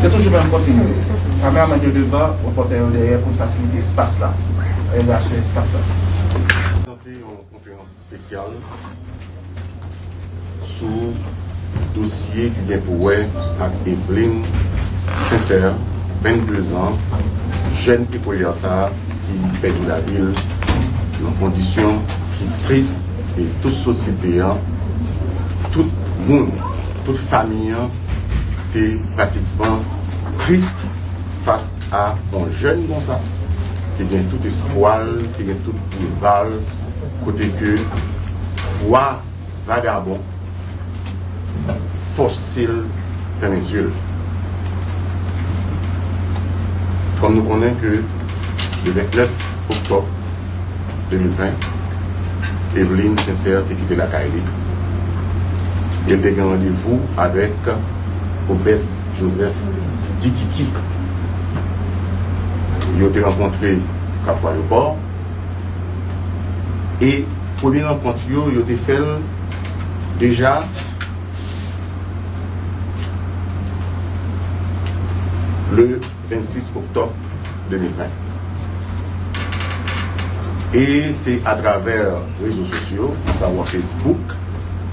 Se toujou menm konsiy yo. Kameramann yo devan, repòtè yo dèyè pou n fasilite espas la. Elevasyon espas la. Prezante yon konferans espesyal sou dosye ki gen pou wè ak Evelyn Sincère, vennde zan, jèn Picoler sa a ki pèdi lavi l nan kondisyon ki tris, e tout sosyete an, tout moun, tout fanmi an te pratikman tris fas a yon jèn konsa, ki gen tout espwa l, ki gen tout boulva l, kote ke twa vagabon fòse l fèmen zye l. Kòm nou konnen ke le vennèf oktòb de mil ven, Evelyn Sincère te kite lakay li. E l te gen randevou avèk Obed Joseph Dikiki. Yo te rankontre Kafou Ayewopò. E premye rankont yo, yo te fè l deja le vennsis oktòb de mil ven. E se atravè rezo sosyo, asavwa Facebook,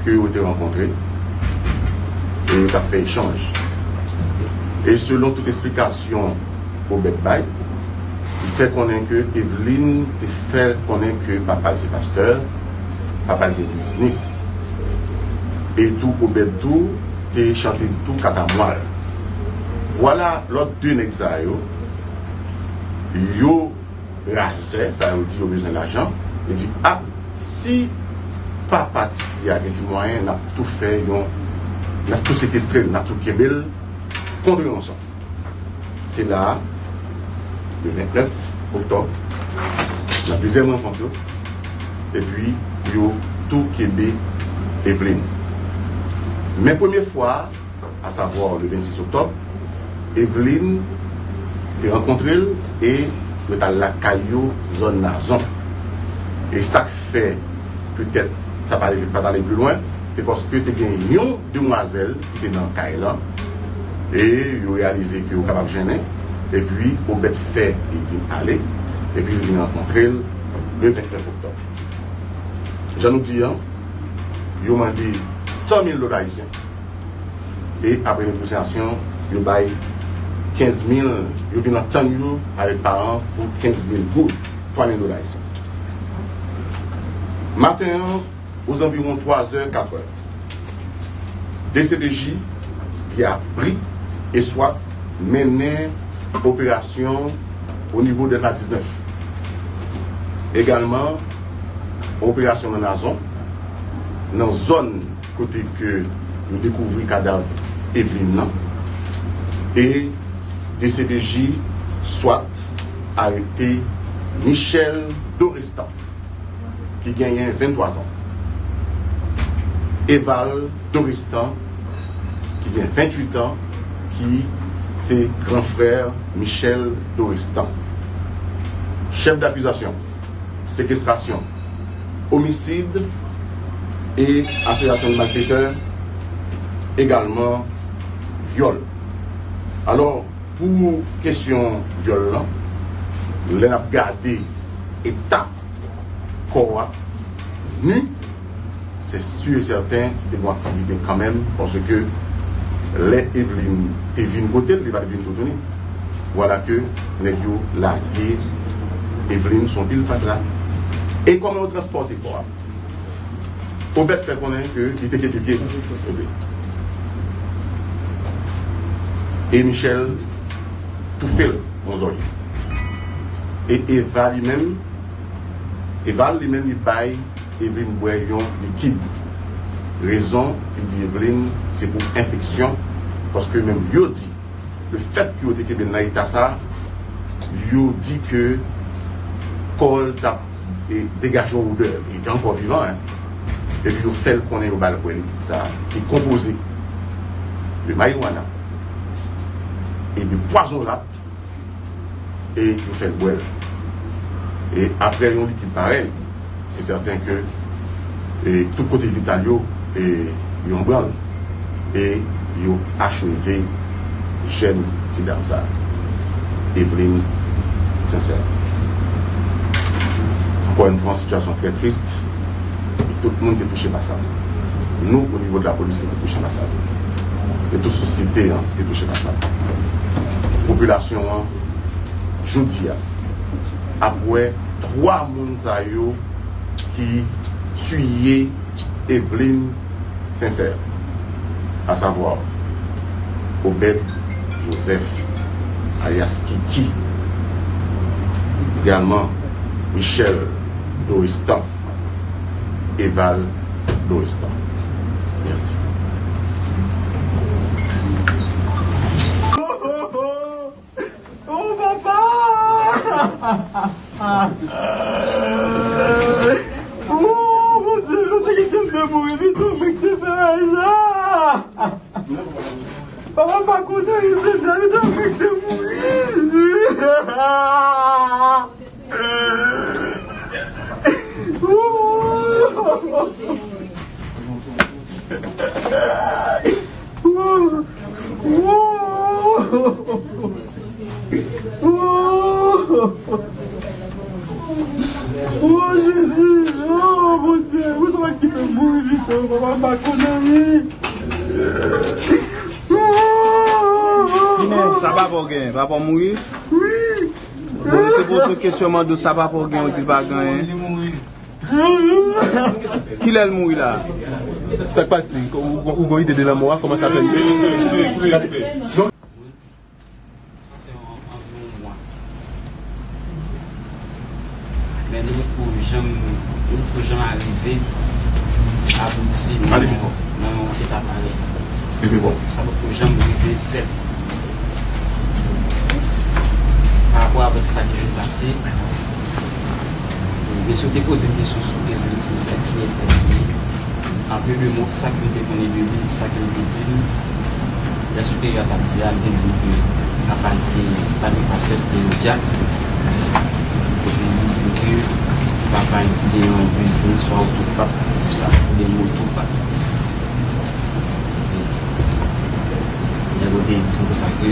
ke yo te rankontre e yo t ap fè echanj. E selon tout esplikasyon Obed bay, li fè konnen ke Eveline te fè konnen ke papa l se pastè, papa l gen biznis. E tou Obed tou te chante tou katamwal. Vwala lòt de nèg sa yo, yo razè, sa yo di yo bezwen lajan, yo di, a, si papa tifi a gen ti mwayen, n ap tou fè yon, n ap tou sekestre l, n ap tou kenbe l kont ranson. Se la a, le vennèf oktòb, nan dezyèm rankont yo, epi yo tou kenbe Eveline. Men premye fwa, asavwa le vennsis oktòb, Eveline te rankontre l e yo t al lakay yo, zòn Nazon. E sa k fè, petèt, sa pa t ale, pa t ale pi lwen, se paske te gen yon demwazèl ki te nan kay lan, e yo reyalize ke yo kapab jennen, epi Obed fè Eveline ale, epi li vin rankontre l le vennèf oktòb. Jan nou di an, yo mande san mil dola ayisyen. E apre negosyasyon, yo bay kenz mil, yo vin antann yo avèk paran pou kenz mil goud, twa mil dola ayisyen. Maten an, ozanviwon twa zè, kat è, D C P J, via bri e swat, mennen operasyon o nivo Dèlta diznèf. Egalman, operasyon nan Nazon, nan zòn kote ke yo dekouvri kadav Eveline nan. E D C P J swat arete Michel Dorestan, ki genyen venntwa zan. Eval Dorestan, ki gen venntuit an, ki se gran frè Michel Dorestan. Chèf dakizasyon, sekestrasyon, omisid e asosyasyon de malfetè, egalman vyòl. Alò, pou kesyon vyòl lan, lè n ap gade eta kò a, ni, se si e sèten, te gen aktivite kanmenm, paske lè Eveline te vin kote l, li pa t vin toutouni. Vwala ke nèg yo lage Eveline sou yon pil fatra. E kòman yo transpòte kò a? Obed fè konnen ke li te kenbe pye Eveline. E Michel toufe l yon zòrye. E Eva li menm, Eval li menm li bay Eveline bwè yon likid. Rezon, li di Eveline, se pou enfeksyon, paske menm yo di, lefèt ke yo te kenbe l nan eta sa, yo di ke kò l t ap, e, degaje yon odè. Li te ankò vivan, en. Epi yo fè l konnen yo ba l bwè likid sa, ki konpoze de marijuana e de pwazon rat, e yo fè l bwè l. E apre yon likid parèy, se sèten ke, e, tout kote vital yo, e, yo an branl. E yo acheve jèn ti dam sa, Eveline Sincère. Ankò yon fwa, yon sitiyasyon trè tris. E tout moun te touche pa sa. Nou, o nivo de lapolis, nou te touche pa sa. E tout sosyete an te touche pa sa. Popilasyon an, jodi a, ap wè twa moun sa yo ki tiye Eveline Sincère, asavwa Obed Joseph, alyas Kiki, egalman Michel Doristan, Eval Doristan. Mèsi. Oh, papa! Oh, Bondye, yo te kite m te mouri pito, men ki te fè bagay sa! Papa m pa konn anyen, se dèyè m te afekte mouri. Oh, Jezi! Oh, Bondye! Ou sa ki fè m mouri vit, oh, papa m pa konn anyen. Sa papa w genyen? Papa w mouri? Wi. Bon, li te poze w kesyon, mande w sa papa w genyen, ou di l pa genyen. Kilè l mouri la? Sa k pase? Ou, ou, ou gon ide de lanmò a? Kòman sa fè? Sa fè anviwon yon mwa. Men nou poko janm, nou poko janm arive abouti nan, nan yon eta parèy. Sa poko janm rive fèt. Pa rapò avèk sa ki fèt sa, se, mesye yo te poze m kesyon sou Evelyn Sincère, kiyès li ye. An de mo, sa ke m te konnen de li, sa ke l te di m, lè siperyè a t ap di a, l te di m ke papa l se, se pa t yon pastè, se te yon dyak. Epi li di m ke papa l te gen yon biznis, swa otopat, tout sa, oubyen motopat. Nèg yo te di m konsa ke,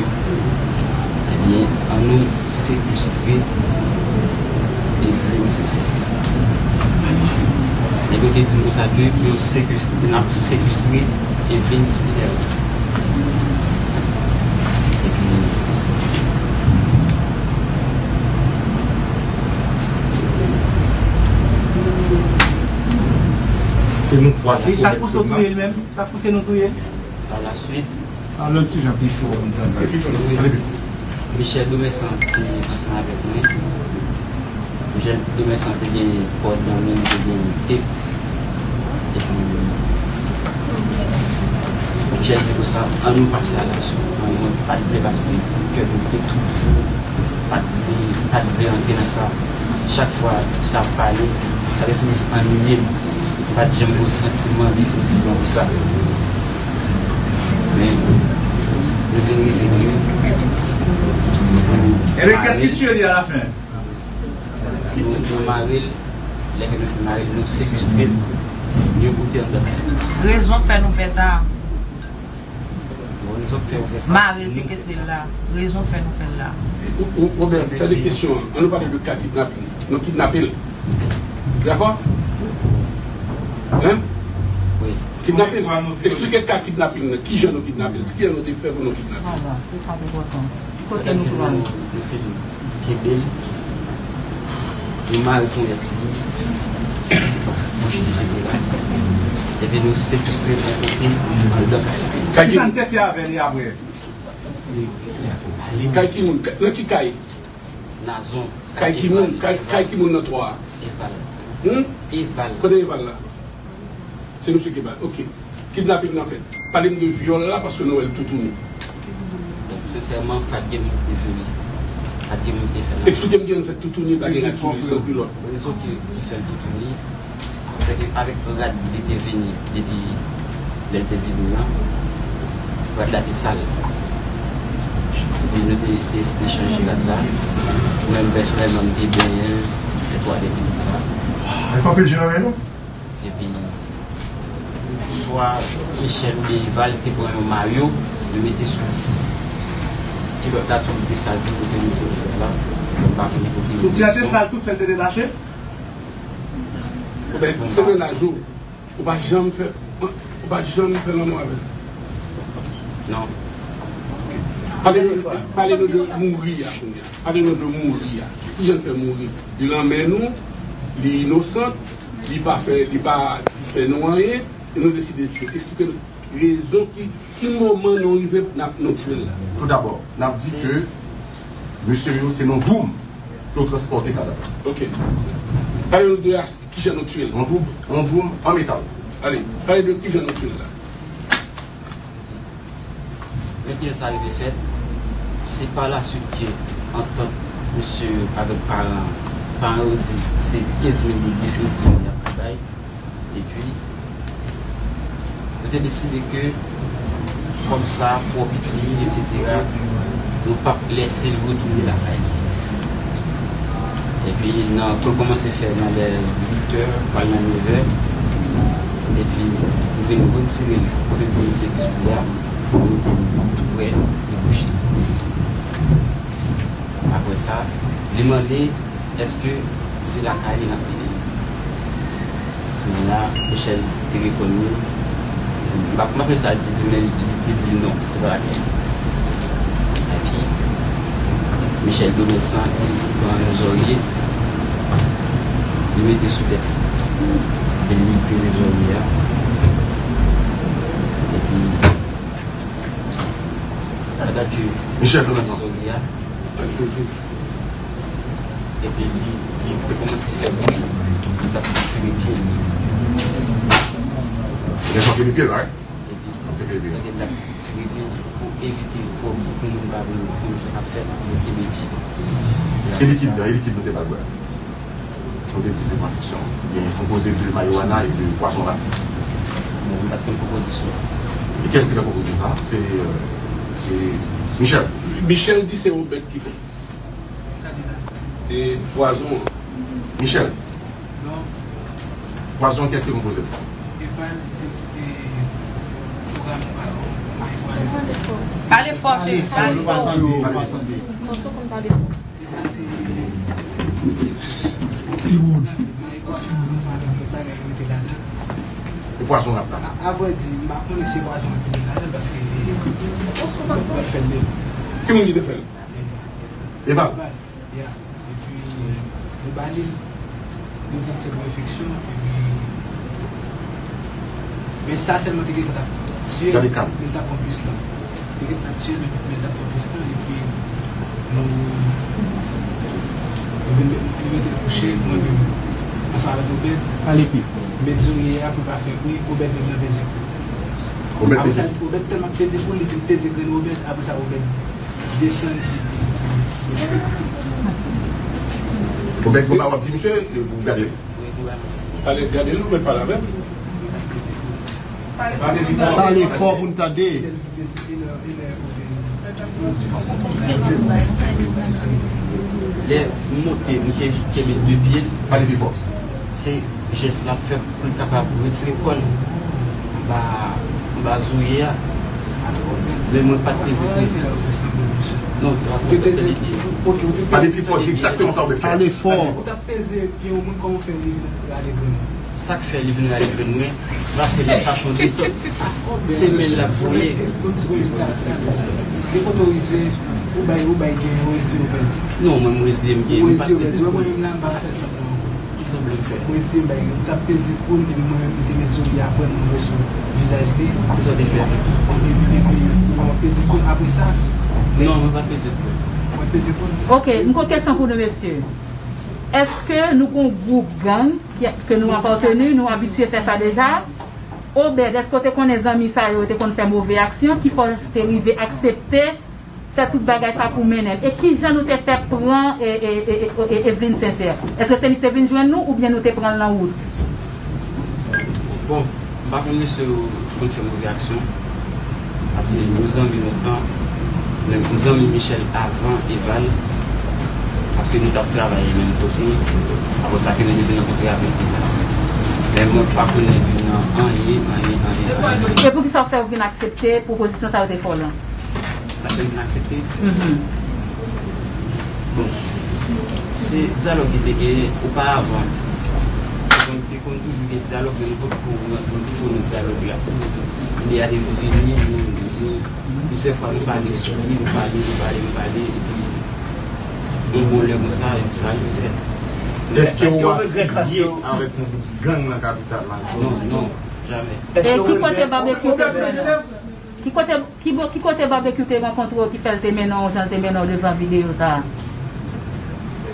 ebyen, ann nou sekestre Evelyn Sincère. Nèg yo te di m konsa ke yo sekestre, n ap sekestre Evelyn Sincère. Epi, se nou twa ki... E sa k pouse w touye l menm? Sa k pouse nou touye l? Pa la swit, Pale yon ti jan pi fò pou m tande. Michel Domersan te ansanm avèk mwen. Michel Domersan te gen kòd nan men, te gen tep. Epi, Michel di konsa, ann nou pase alaksyon. Mwen, mwen pa t vle paske kè m te toujou pa t vle, pa t vle antre nan sa. Chak fwa sa ap pale, sa te toujou anniye m. M pa t janm gen santiman definitivman pou sa. Men, nou vin rive ke nou mare l, nou, nou mare l, lè ke nou fin mare l, nou sekestre l, nou boute anndan kay la. Rezon k fè nou fè sa? Bon, rezon k fè yo fè sa. Mare sekestre l la. Rezon k fè nou fè l la. Ou, ou, Robert, sa de kesyon an. Ann nou pale de ka kidnaping. Nou kidnape l. Dakò? Hein? Wi. Kidnape l. Eksplike ka kidnaping nan. Kijan nou kidnape l? Kijan nou te fè pou nou kidnape l? Vwala, se sa ki enpòtan. Kote nou pran l? Nou fin kenbe l. Nou mare ponyèt li. Bouch li separe. Epi nou sekestre l yon kote anndan kay la. Kay ki moun? Kisa n te fè avè li apre? Kay ki moun? Nan ki kay? Nazon. Kay ki moun? Kay, kay ki moun nan twa a? Eval. Hmm? Eval. Kote Eval la? Se misye ki ba l. Ok. Kidnaping nan fèt. Pale m de vyòl la, paske nou wè l toutouni. Bon, sensèman, pa t gen moun ki te vini. Pa t gen moun ki te fè l. Eksplike m kijan l fèt toutouni, pa gen rad sou li, san kilòt. Rezon ki, ki fè l toutouni, se ke avèk rad li te vini, depi lè l te vini an, rad la te sal. Epi nou te, te deside chanje rad la. Mwen menm, pèsonèlman, m te benyen l, fè twalèt epi sa. Epi, swa Michel oubyen Eval te pran yon mayo, yo mete sou kilòt la, tou li te sal tou, yo te mete sou kilòt la. Mwen pa konnen kote yo mete sou. Soutyen an te sal tout, fè l te detache? Ou ben, se mennaj ou. Ou pa janm fè, ou pa janm fè lanmou avè l? Non. Pale nou, pale nou de mouri a kounye a. Pale nou de mouri a. Kijan l fè mouri? Li lanmen nou, li inosan, li pa fè, li pa di fè nou anyen, e nou deside tiye l. Eksplike nou rezon ki, ki moman nou rive n ap, nou tiye l la. Toudabò, n ap di ke mesye yo se nan doum pou yo transpòte kadav la. Ok. Pale nou de as-, kijan nou tiye l? Yon doum, yon doum an metal. Ale, pale de kijan nou tiye l la. Men kijan sa rive fèt, se pa la swit ke antant misye avèk paran, paran yo di se kenz mil goud definitivman y ap ka bay. Epi, yo te deside ke Kòb sa twò piti, etsetera. Nou p ap lèse l retounen lakay li. Epi, nan, pou l kòmanse fè nan lè uit è, pral nan nèf è. Epi, nou vin retire l kote l te ye sekestre a, nou mete l tou prè, li kouche. Apre sa, li mande èske se lakay li n ap mennen l. Kounye a, Michel te reponn li. M pa konn apre sa li te di, men li te di non, se pa lakay li. Epi, Michel Domesan, li pran yon zòrye, li mete sou tèt li. Epi li peze zòrye a. Epi, pandan ke Michel Domesan. Zòrye a, epi li, li te kòmanse fè bri, li t ap tire pye l. Li te tire pye l, right? Epi, li t ap tire pye l pou evite pou, pou moun pa vin wè sa k ap fèt, li kenbe pye l. E likid la, e likid nou te ba l bwè? Ou te di se konfiksyon. Oubyen konpoze de marijuana e de pwazon la. Bon, m pa t konn konpozisyon. E kiyès ki te konpoze sa? Se, euh, se Michel. Michel di se Obed ki fè. E pwazon an? Michel. Non. Pwazon, kiyès ki konpoze l? Eval, e, e, pwogram pa yo. Pale fò, cheri, pale fò. Pale fò. Li wòd. E pwazon l ap la. A, avrèdi, m pa konnen si pwazon an te met ladan l paske, e, mwen fè l de. Ki moun ki te fè l? Eval. Eval. Ya. Epi, nou ba li, nou di l se pou enfeksyon, epi, men sa sèlman te gentan t ap tiye l, men l t ap pran plis tan. Te gentan t ap tiye l, men, men l t ap pran plis tan, epi nou, nou vin met, nou mete l kouche, mwen menm, ansanm avèk Obed. Pale pi fò. Met zòrye a pou l pa fè bri, Obed menm nan peze kou l. Obed peze. Apre sa, Obed tèlman peze kou l, li vin peze grenn Obed, apre sa, Obed desann, li, li, li, li. Obed, bon, w ap di misye, e, pou gade. Ale, gade l, ou mèt pale avè l. Pale fò pou n tande. Lè m monte, m ke-, kenbe de pye l. Pale pi fò. Se jès l ap fè pou l kapab retire kò l anba, anba zòrye a. Men mwen pa t peze kou. Non, se pa sa m te di. Pale pi fò, di egzakteman sa w vle fè. Pale fò. Ou t ap peze pye yon moun, kòman w fè li vin rale grenn ou? Sa k fè li vin rale grenn mwen, paske lè fachon de tout, se men l ap voye. De kote w rive, ou bay, ou bay gen yon reziye w pèdi. Non, mwen, m reziye m gen, m pa t peze kou. Mwen menm la, m pa ka fè sanblan ankò. Ki sanblan m fè? Mwen reziye m bay gen. Ou t ap peze kou l, epi mwen menm, li te met zòrye a, mwen mwen sou vizaj li. Kisa w te fè? Epi, epi, mwen peze kou l apre sa. Non, mwen pa peze kou l. Mwen peze kou l. Ok, m gon kesyon pou nou, mesye. Èske nou gon gwoup gang ke, ke nou apateni, nou abitye fè sa deja? Obed, èske w te konnen zanmi sa yo te konn fè move aksyon ki fè w te rive aksepte fè tout bagay sa pou mennen l? E kijan nou te fè pran, e, e, e, e, e Evelyne Sincère? Èske se li ki te vin jwenn nou oubyen nou te pran l nan wout? Bon, m pa konn mesye yo konn fè move aksyon, paske nou zanmi lontan, men m zanmi Michel avan Eval, paske nou t ap travay menm tok nou, apre sa ke nou te vin rankontre avèk Eval. Men mwen pa konnen di nan anyen, anyen, anyen, anyen. E poukisa w fè w vin aksepte pwopozisyon sa yo te fè w lan? Sa fè m aksepte. Bon, se dyalòg ki te genyen oparavan. Donk, te konn toujou gen dyalòg, men nou potko rantre nan fon dyalòg la. Lè a te vini, nou, nou, plizyè fwa nou pale sou li, nou pale, nou pale, nou pale, epi yon bon lè konsa, epi sa rive fèt. Èske w afilye avèk yon gwoup gang nan kapital la? Non, non, jamè. E ki kote Babekyou te pran? Ki kote, ki bo-, ki kote Babekyou te rankontre w ki fè l te mennen w jan l te mennen w devan videyo sa a?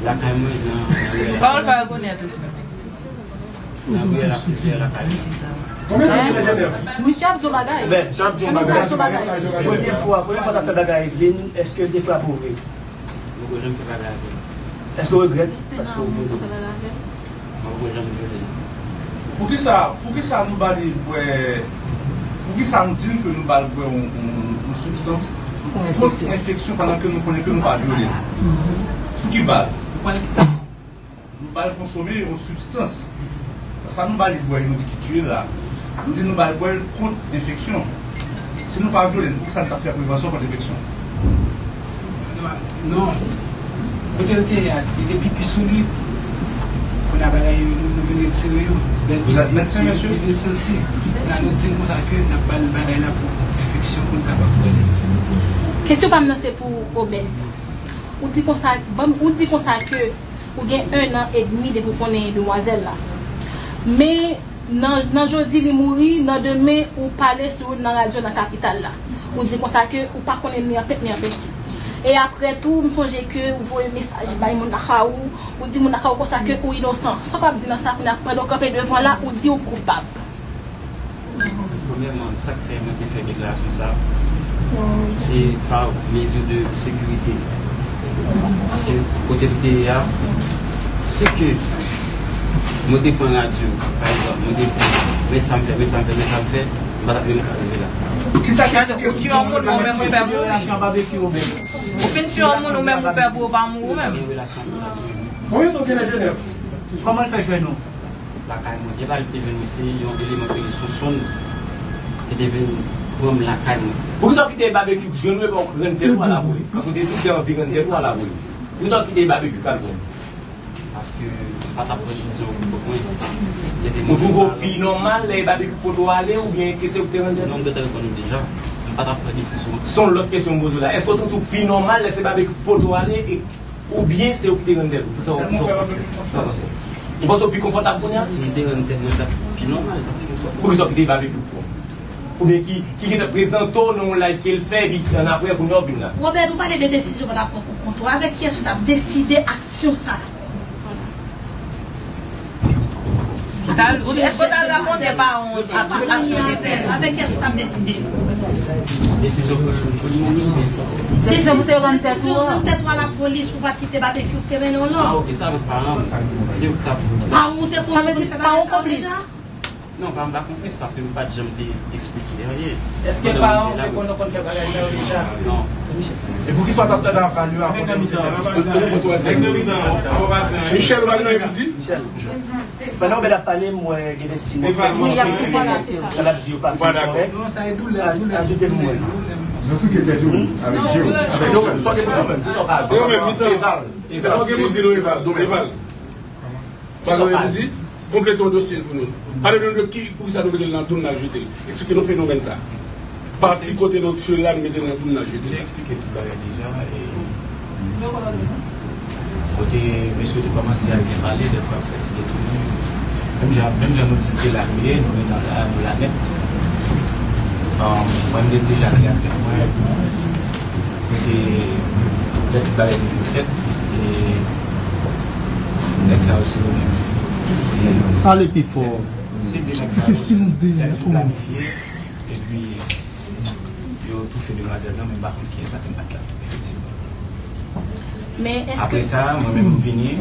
Lakay mwen, nan, nan riyèl. Pawòl pa rekonèt ou. Nan riyèl, riyèl lakay mwen. Misye ap di w bagay. Misye ap di w bagay. Premye fwa, premye fwa w t ap fè bagay Evelyne, èske l te frape w vre? Mwen poko janm fè bagay avè l. Èske w regrèt? Èske w regrèt? Mwen poko janm vyole l. Poukisa, poukisa nou ba li bwè, poukisa nou di l ke nou ba l bwè yon, yon, Sibstans kont enfeksyon pandan ke nou konnen ke nou pa vyole l. Sou ki baz? Nou pale ki sa? Nou ba l konsome yon sibstans. Sa nou ba li bwè, nou di ki tiye l la. Nou di nou ba l bwè l kont enfeksyon. Si nou pa vyole l, poukisa nou t ap fè prevansyon kont enfeksyon? Non. Kote l te ye a, li te pipi sou li. Kounye a bagay yo, nou, nou vin retire yo. Lè l Vous êtes médecin, li, monsieur? Li vin santi. Kounye a nou di l konsa ke n ap ba l bagay la pou enfeksyon, pou l kapab bwè l. Kesyon pa m nan se pou Obed. Ou di konsa, ban m, ou di konsa ke ou gen en an edmi depi w konnen demwazèl la. Men nan, nan jodi li mouri, nan demen ou pale sou youn nan radyo nan kapital la. Ou di konsa ke ou pa konnen ni an pent ni an penti. E apre tou, m sonje ke ou voye mesaj bay moun lakay ou, ou di moun lakay ou konsa ke ou inosan. Sa w kapab di nan sa kounye a pandan w kanpe devan la, ou di ou koupab? Premyèman, sa k fè mwen te fè deklarasyon sa a, se pa mezi de sekirite. Paske kote m te ye a, si ke mwen te pran radyo, pa egzanp, mwen te di, men sa m fè, men sa m fè, men sa m fè, m pa t ap menm ka rive la. Kisa ki Paske ou tiye yon moun, ou menm ou pè pou ou. Ou fin tiye yon moun, ou menm ou pè pou ou pa mouri ou menm. Konbyen tan w gen nan Jenèv? Kòman l fè jwenn ou? Lakay mwen. E pa li te vin, se yon eleman ki rele Sonsonn ki te vin pran m lakay mwen. Poukisa w kite Babekyou k jwenn ou epi w rann tèt ou a lapolis? Paske w te di w te anvi rann tèt ou a lapolis. Poukisa w kite Babekyou k al pran w? Paske m pa t ap pran desizyon pou kont mwen. Se te Ou twouve w pi nòmal lè Babekyou pote w ale oubyen ke se ou ki te rann tèt ou? Non, m te reponn ou deja. M pa t ap pran desizyon. Se yon lòt kesyon m poze w la. Èske w santi w pi nòmal lè se Babekyou pote w ale e Oubyen se ou ki te rann tèt ou? Kisa w, kisa w, kisa w panse? Ou panse w pi konfòtab kounye a? Si m te rann tèt mwen, l t ap pi nòmal, l t ap pi konfòtab. Poukisa w kite Babekyou pran w? Oubyen ki, ki gentan prezante w nan yon live ke l fè, epi annapre, kounye a w vin la? Robert, nou pale de desizyon w t ap pran pou kont ou. Avèk kiyès ou t ap deside aksyon sa a? Ou ta, ou, èske w ta rakonte pa yon aksyon te fè? Avèk kiyès ou t ap deside? Desizyon pou, pou, pou, Desizyon pou te rann tèt ou a. Desizyon pou te rann tèt ou a lapolis, ou pa t kite Babekyou k te mennen w la. Ah, ok, sa avèk paran m. Se ou k t ap Paran w te konnen konn fè bagay sa deja? Non, paran m pa konplis paske nou pa t janm te eksplike anyen. Èske paran w te konnen konn fè bagay sa yo deja? Non. E poukisa w t ap tande aval yo avan de Michel, ou pa gen anyen pou di? Pandan Obed ap pale, m wè gen de siy mwen ke sa l ap di yo pa fin kòrèk. Ajoute m wè. Nan sou ki tèt yo, avèk je yo. Avèk yo menm, sa w gen pou di menm, sa w ka di. Yo menm, mitan. Sa w gen pou di nou, Eval. Eval. Sa w gen pou di? Konplete yon dosye pou nou. Pale nou de ki, poukisa nou mete l nan doum n al jete l. Eksplike nou fenomèn sa. Pati kote nou tire l la, nou mete l nan doum n al jete l. Li te eksplike tout bagay deja, e kote mesye te kòmanse ak byen pale, dèfwa fè ti detounen. Menm jan, menm jan nou di se la nou ye, nou ret anla, nou la nèt. Mwen, m te deja klè ak tèt mwen, kote lè tout bagay te fin fèt, e nèg sa yo se yo menm. Pale pi fò. Se de nèg sa yo ki planifye, epi yo toufe demwazèl lan, men m pa konn kiyès, paske m pa t la, efektivman. Men èske Apre sa, mwen menm, m vini,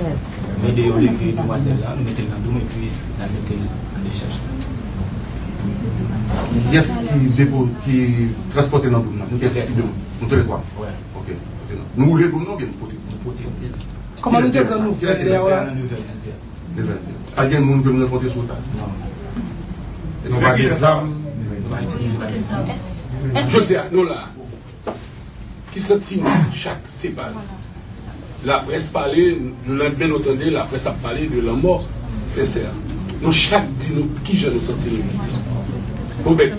m ede yo leve demwazèl lan, nou mete l nan doum, epi n al mete l an dechaj. Kiyès ki depo, ki transpòte nan doum nan? Kiyès ki depo? Nou toulètwa? Wè. Ok. Nou woule doum nan oubyen nou pote? Nou pote. Kòman nou te pran nouvèl lè a? Nan nouvèl dizè. Pa t gen moun ke nou rankontre sou wout la? Non. Nou pa gen zam. Jodi a, nou la. Ki santiman chak separe? Laprès pale, lelandmen nou tande laprès ap pale de lanmò Sensè. Nou chak di nou kijan nou santi nou. Obed.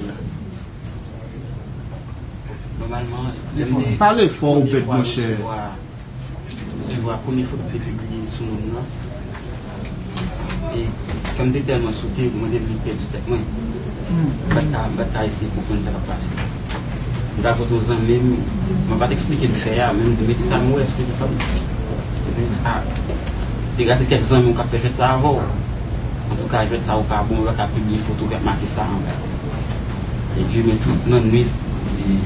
Nòmalman, lè m te Pale fò, Obed, monchè. Resevwa, resevwa premye foto ki te pibliye sou non m nan. E kè m te tèlman sote, mwen te vle pèdi tèt mwen. M pa t ka, m pa t ka eseye konprann sa k ap pase. M t al kote yon zanmi m, mwen pa t eksplike l fè a, men m di, "Men kisa m wè sou telefòn?" Epi sa, te gade kèk zanmi w k ap fè jwèt sa avè w. Antouka, jwèt sa yo pa bon, yo pa ka pibliye foto k ap make sa anba. Epi, men tout nannwit, epi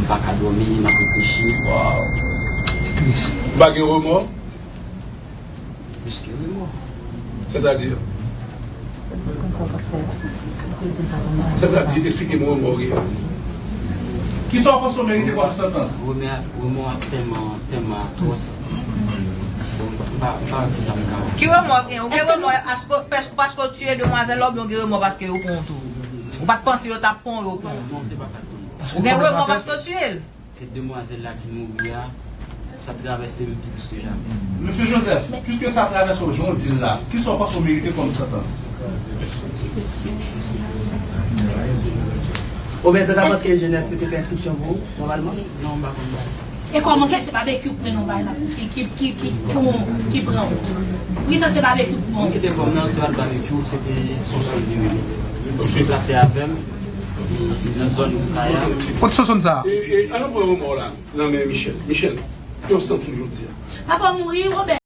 m pa ka dòmi, m ap reflechi. Waw. Se tris. Ou pa gen remò? Plis ke remò. Sètadi? Sètadi, eksplike m remò w gen. Kisa w panse w merite kòm santans? Remò, remò a tèlman, tèlman atwòs. Bon, m pa, m pa wè kisa m ka wè. Ki remò w gen? Ou gen remò paske, paske, paske w tiye demwazèl la, oubyen w gen remò paske yo pran w tou? Ou pa t panse yo t ap pran w, yo pran w? Non, se pa sa k tou. Ou gen remò paske w tiye l? Se demwazèl la ki mouri a, sa travèse m pi plis ke jamè. Mesye Joseph, piske sa travèse w jan w di l la, kisa w panse w merite kòm santans? Oubyen, ta panse ke Jenèf yo te fè enskripsyon pou ou, nòmalman? Non, m pa konn bagay. E kòman ki se babekyou k mennen w bay la, ki, ki, ki, ki, ki, ki pran w? Poukisa se babekyou k pran w? Mwen kite kòm nan, se pa t babekyou, se te Sonsonn li menm. Li deplase avè m, li, li nan zòn Woukaya. Kot Sonsonn sa? E, e, an nou pran remò la nan men Michel. Michel, ki w santi jodi a? Papa mouri, Robè.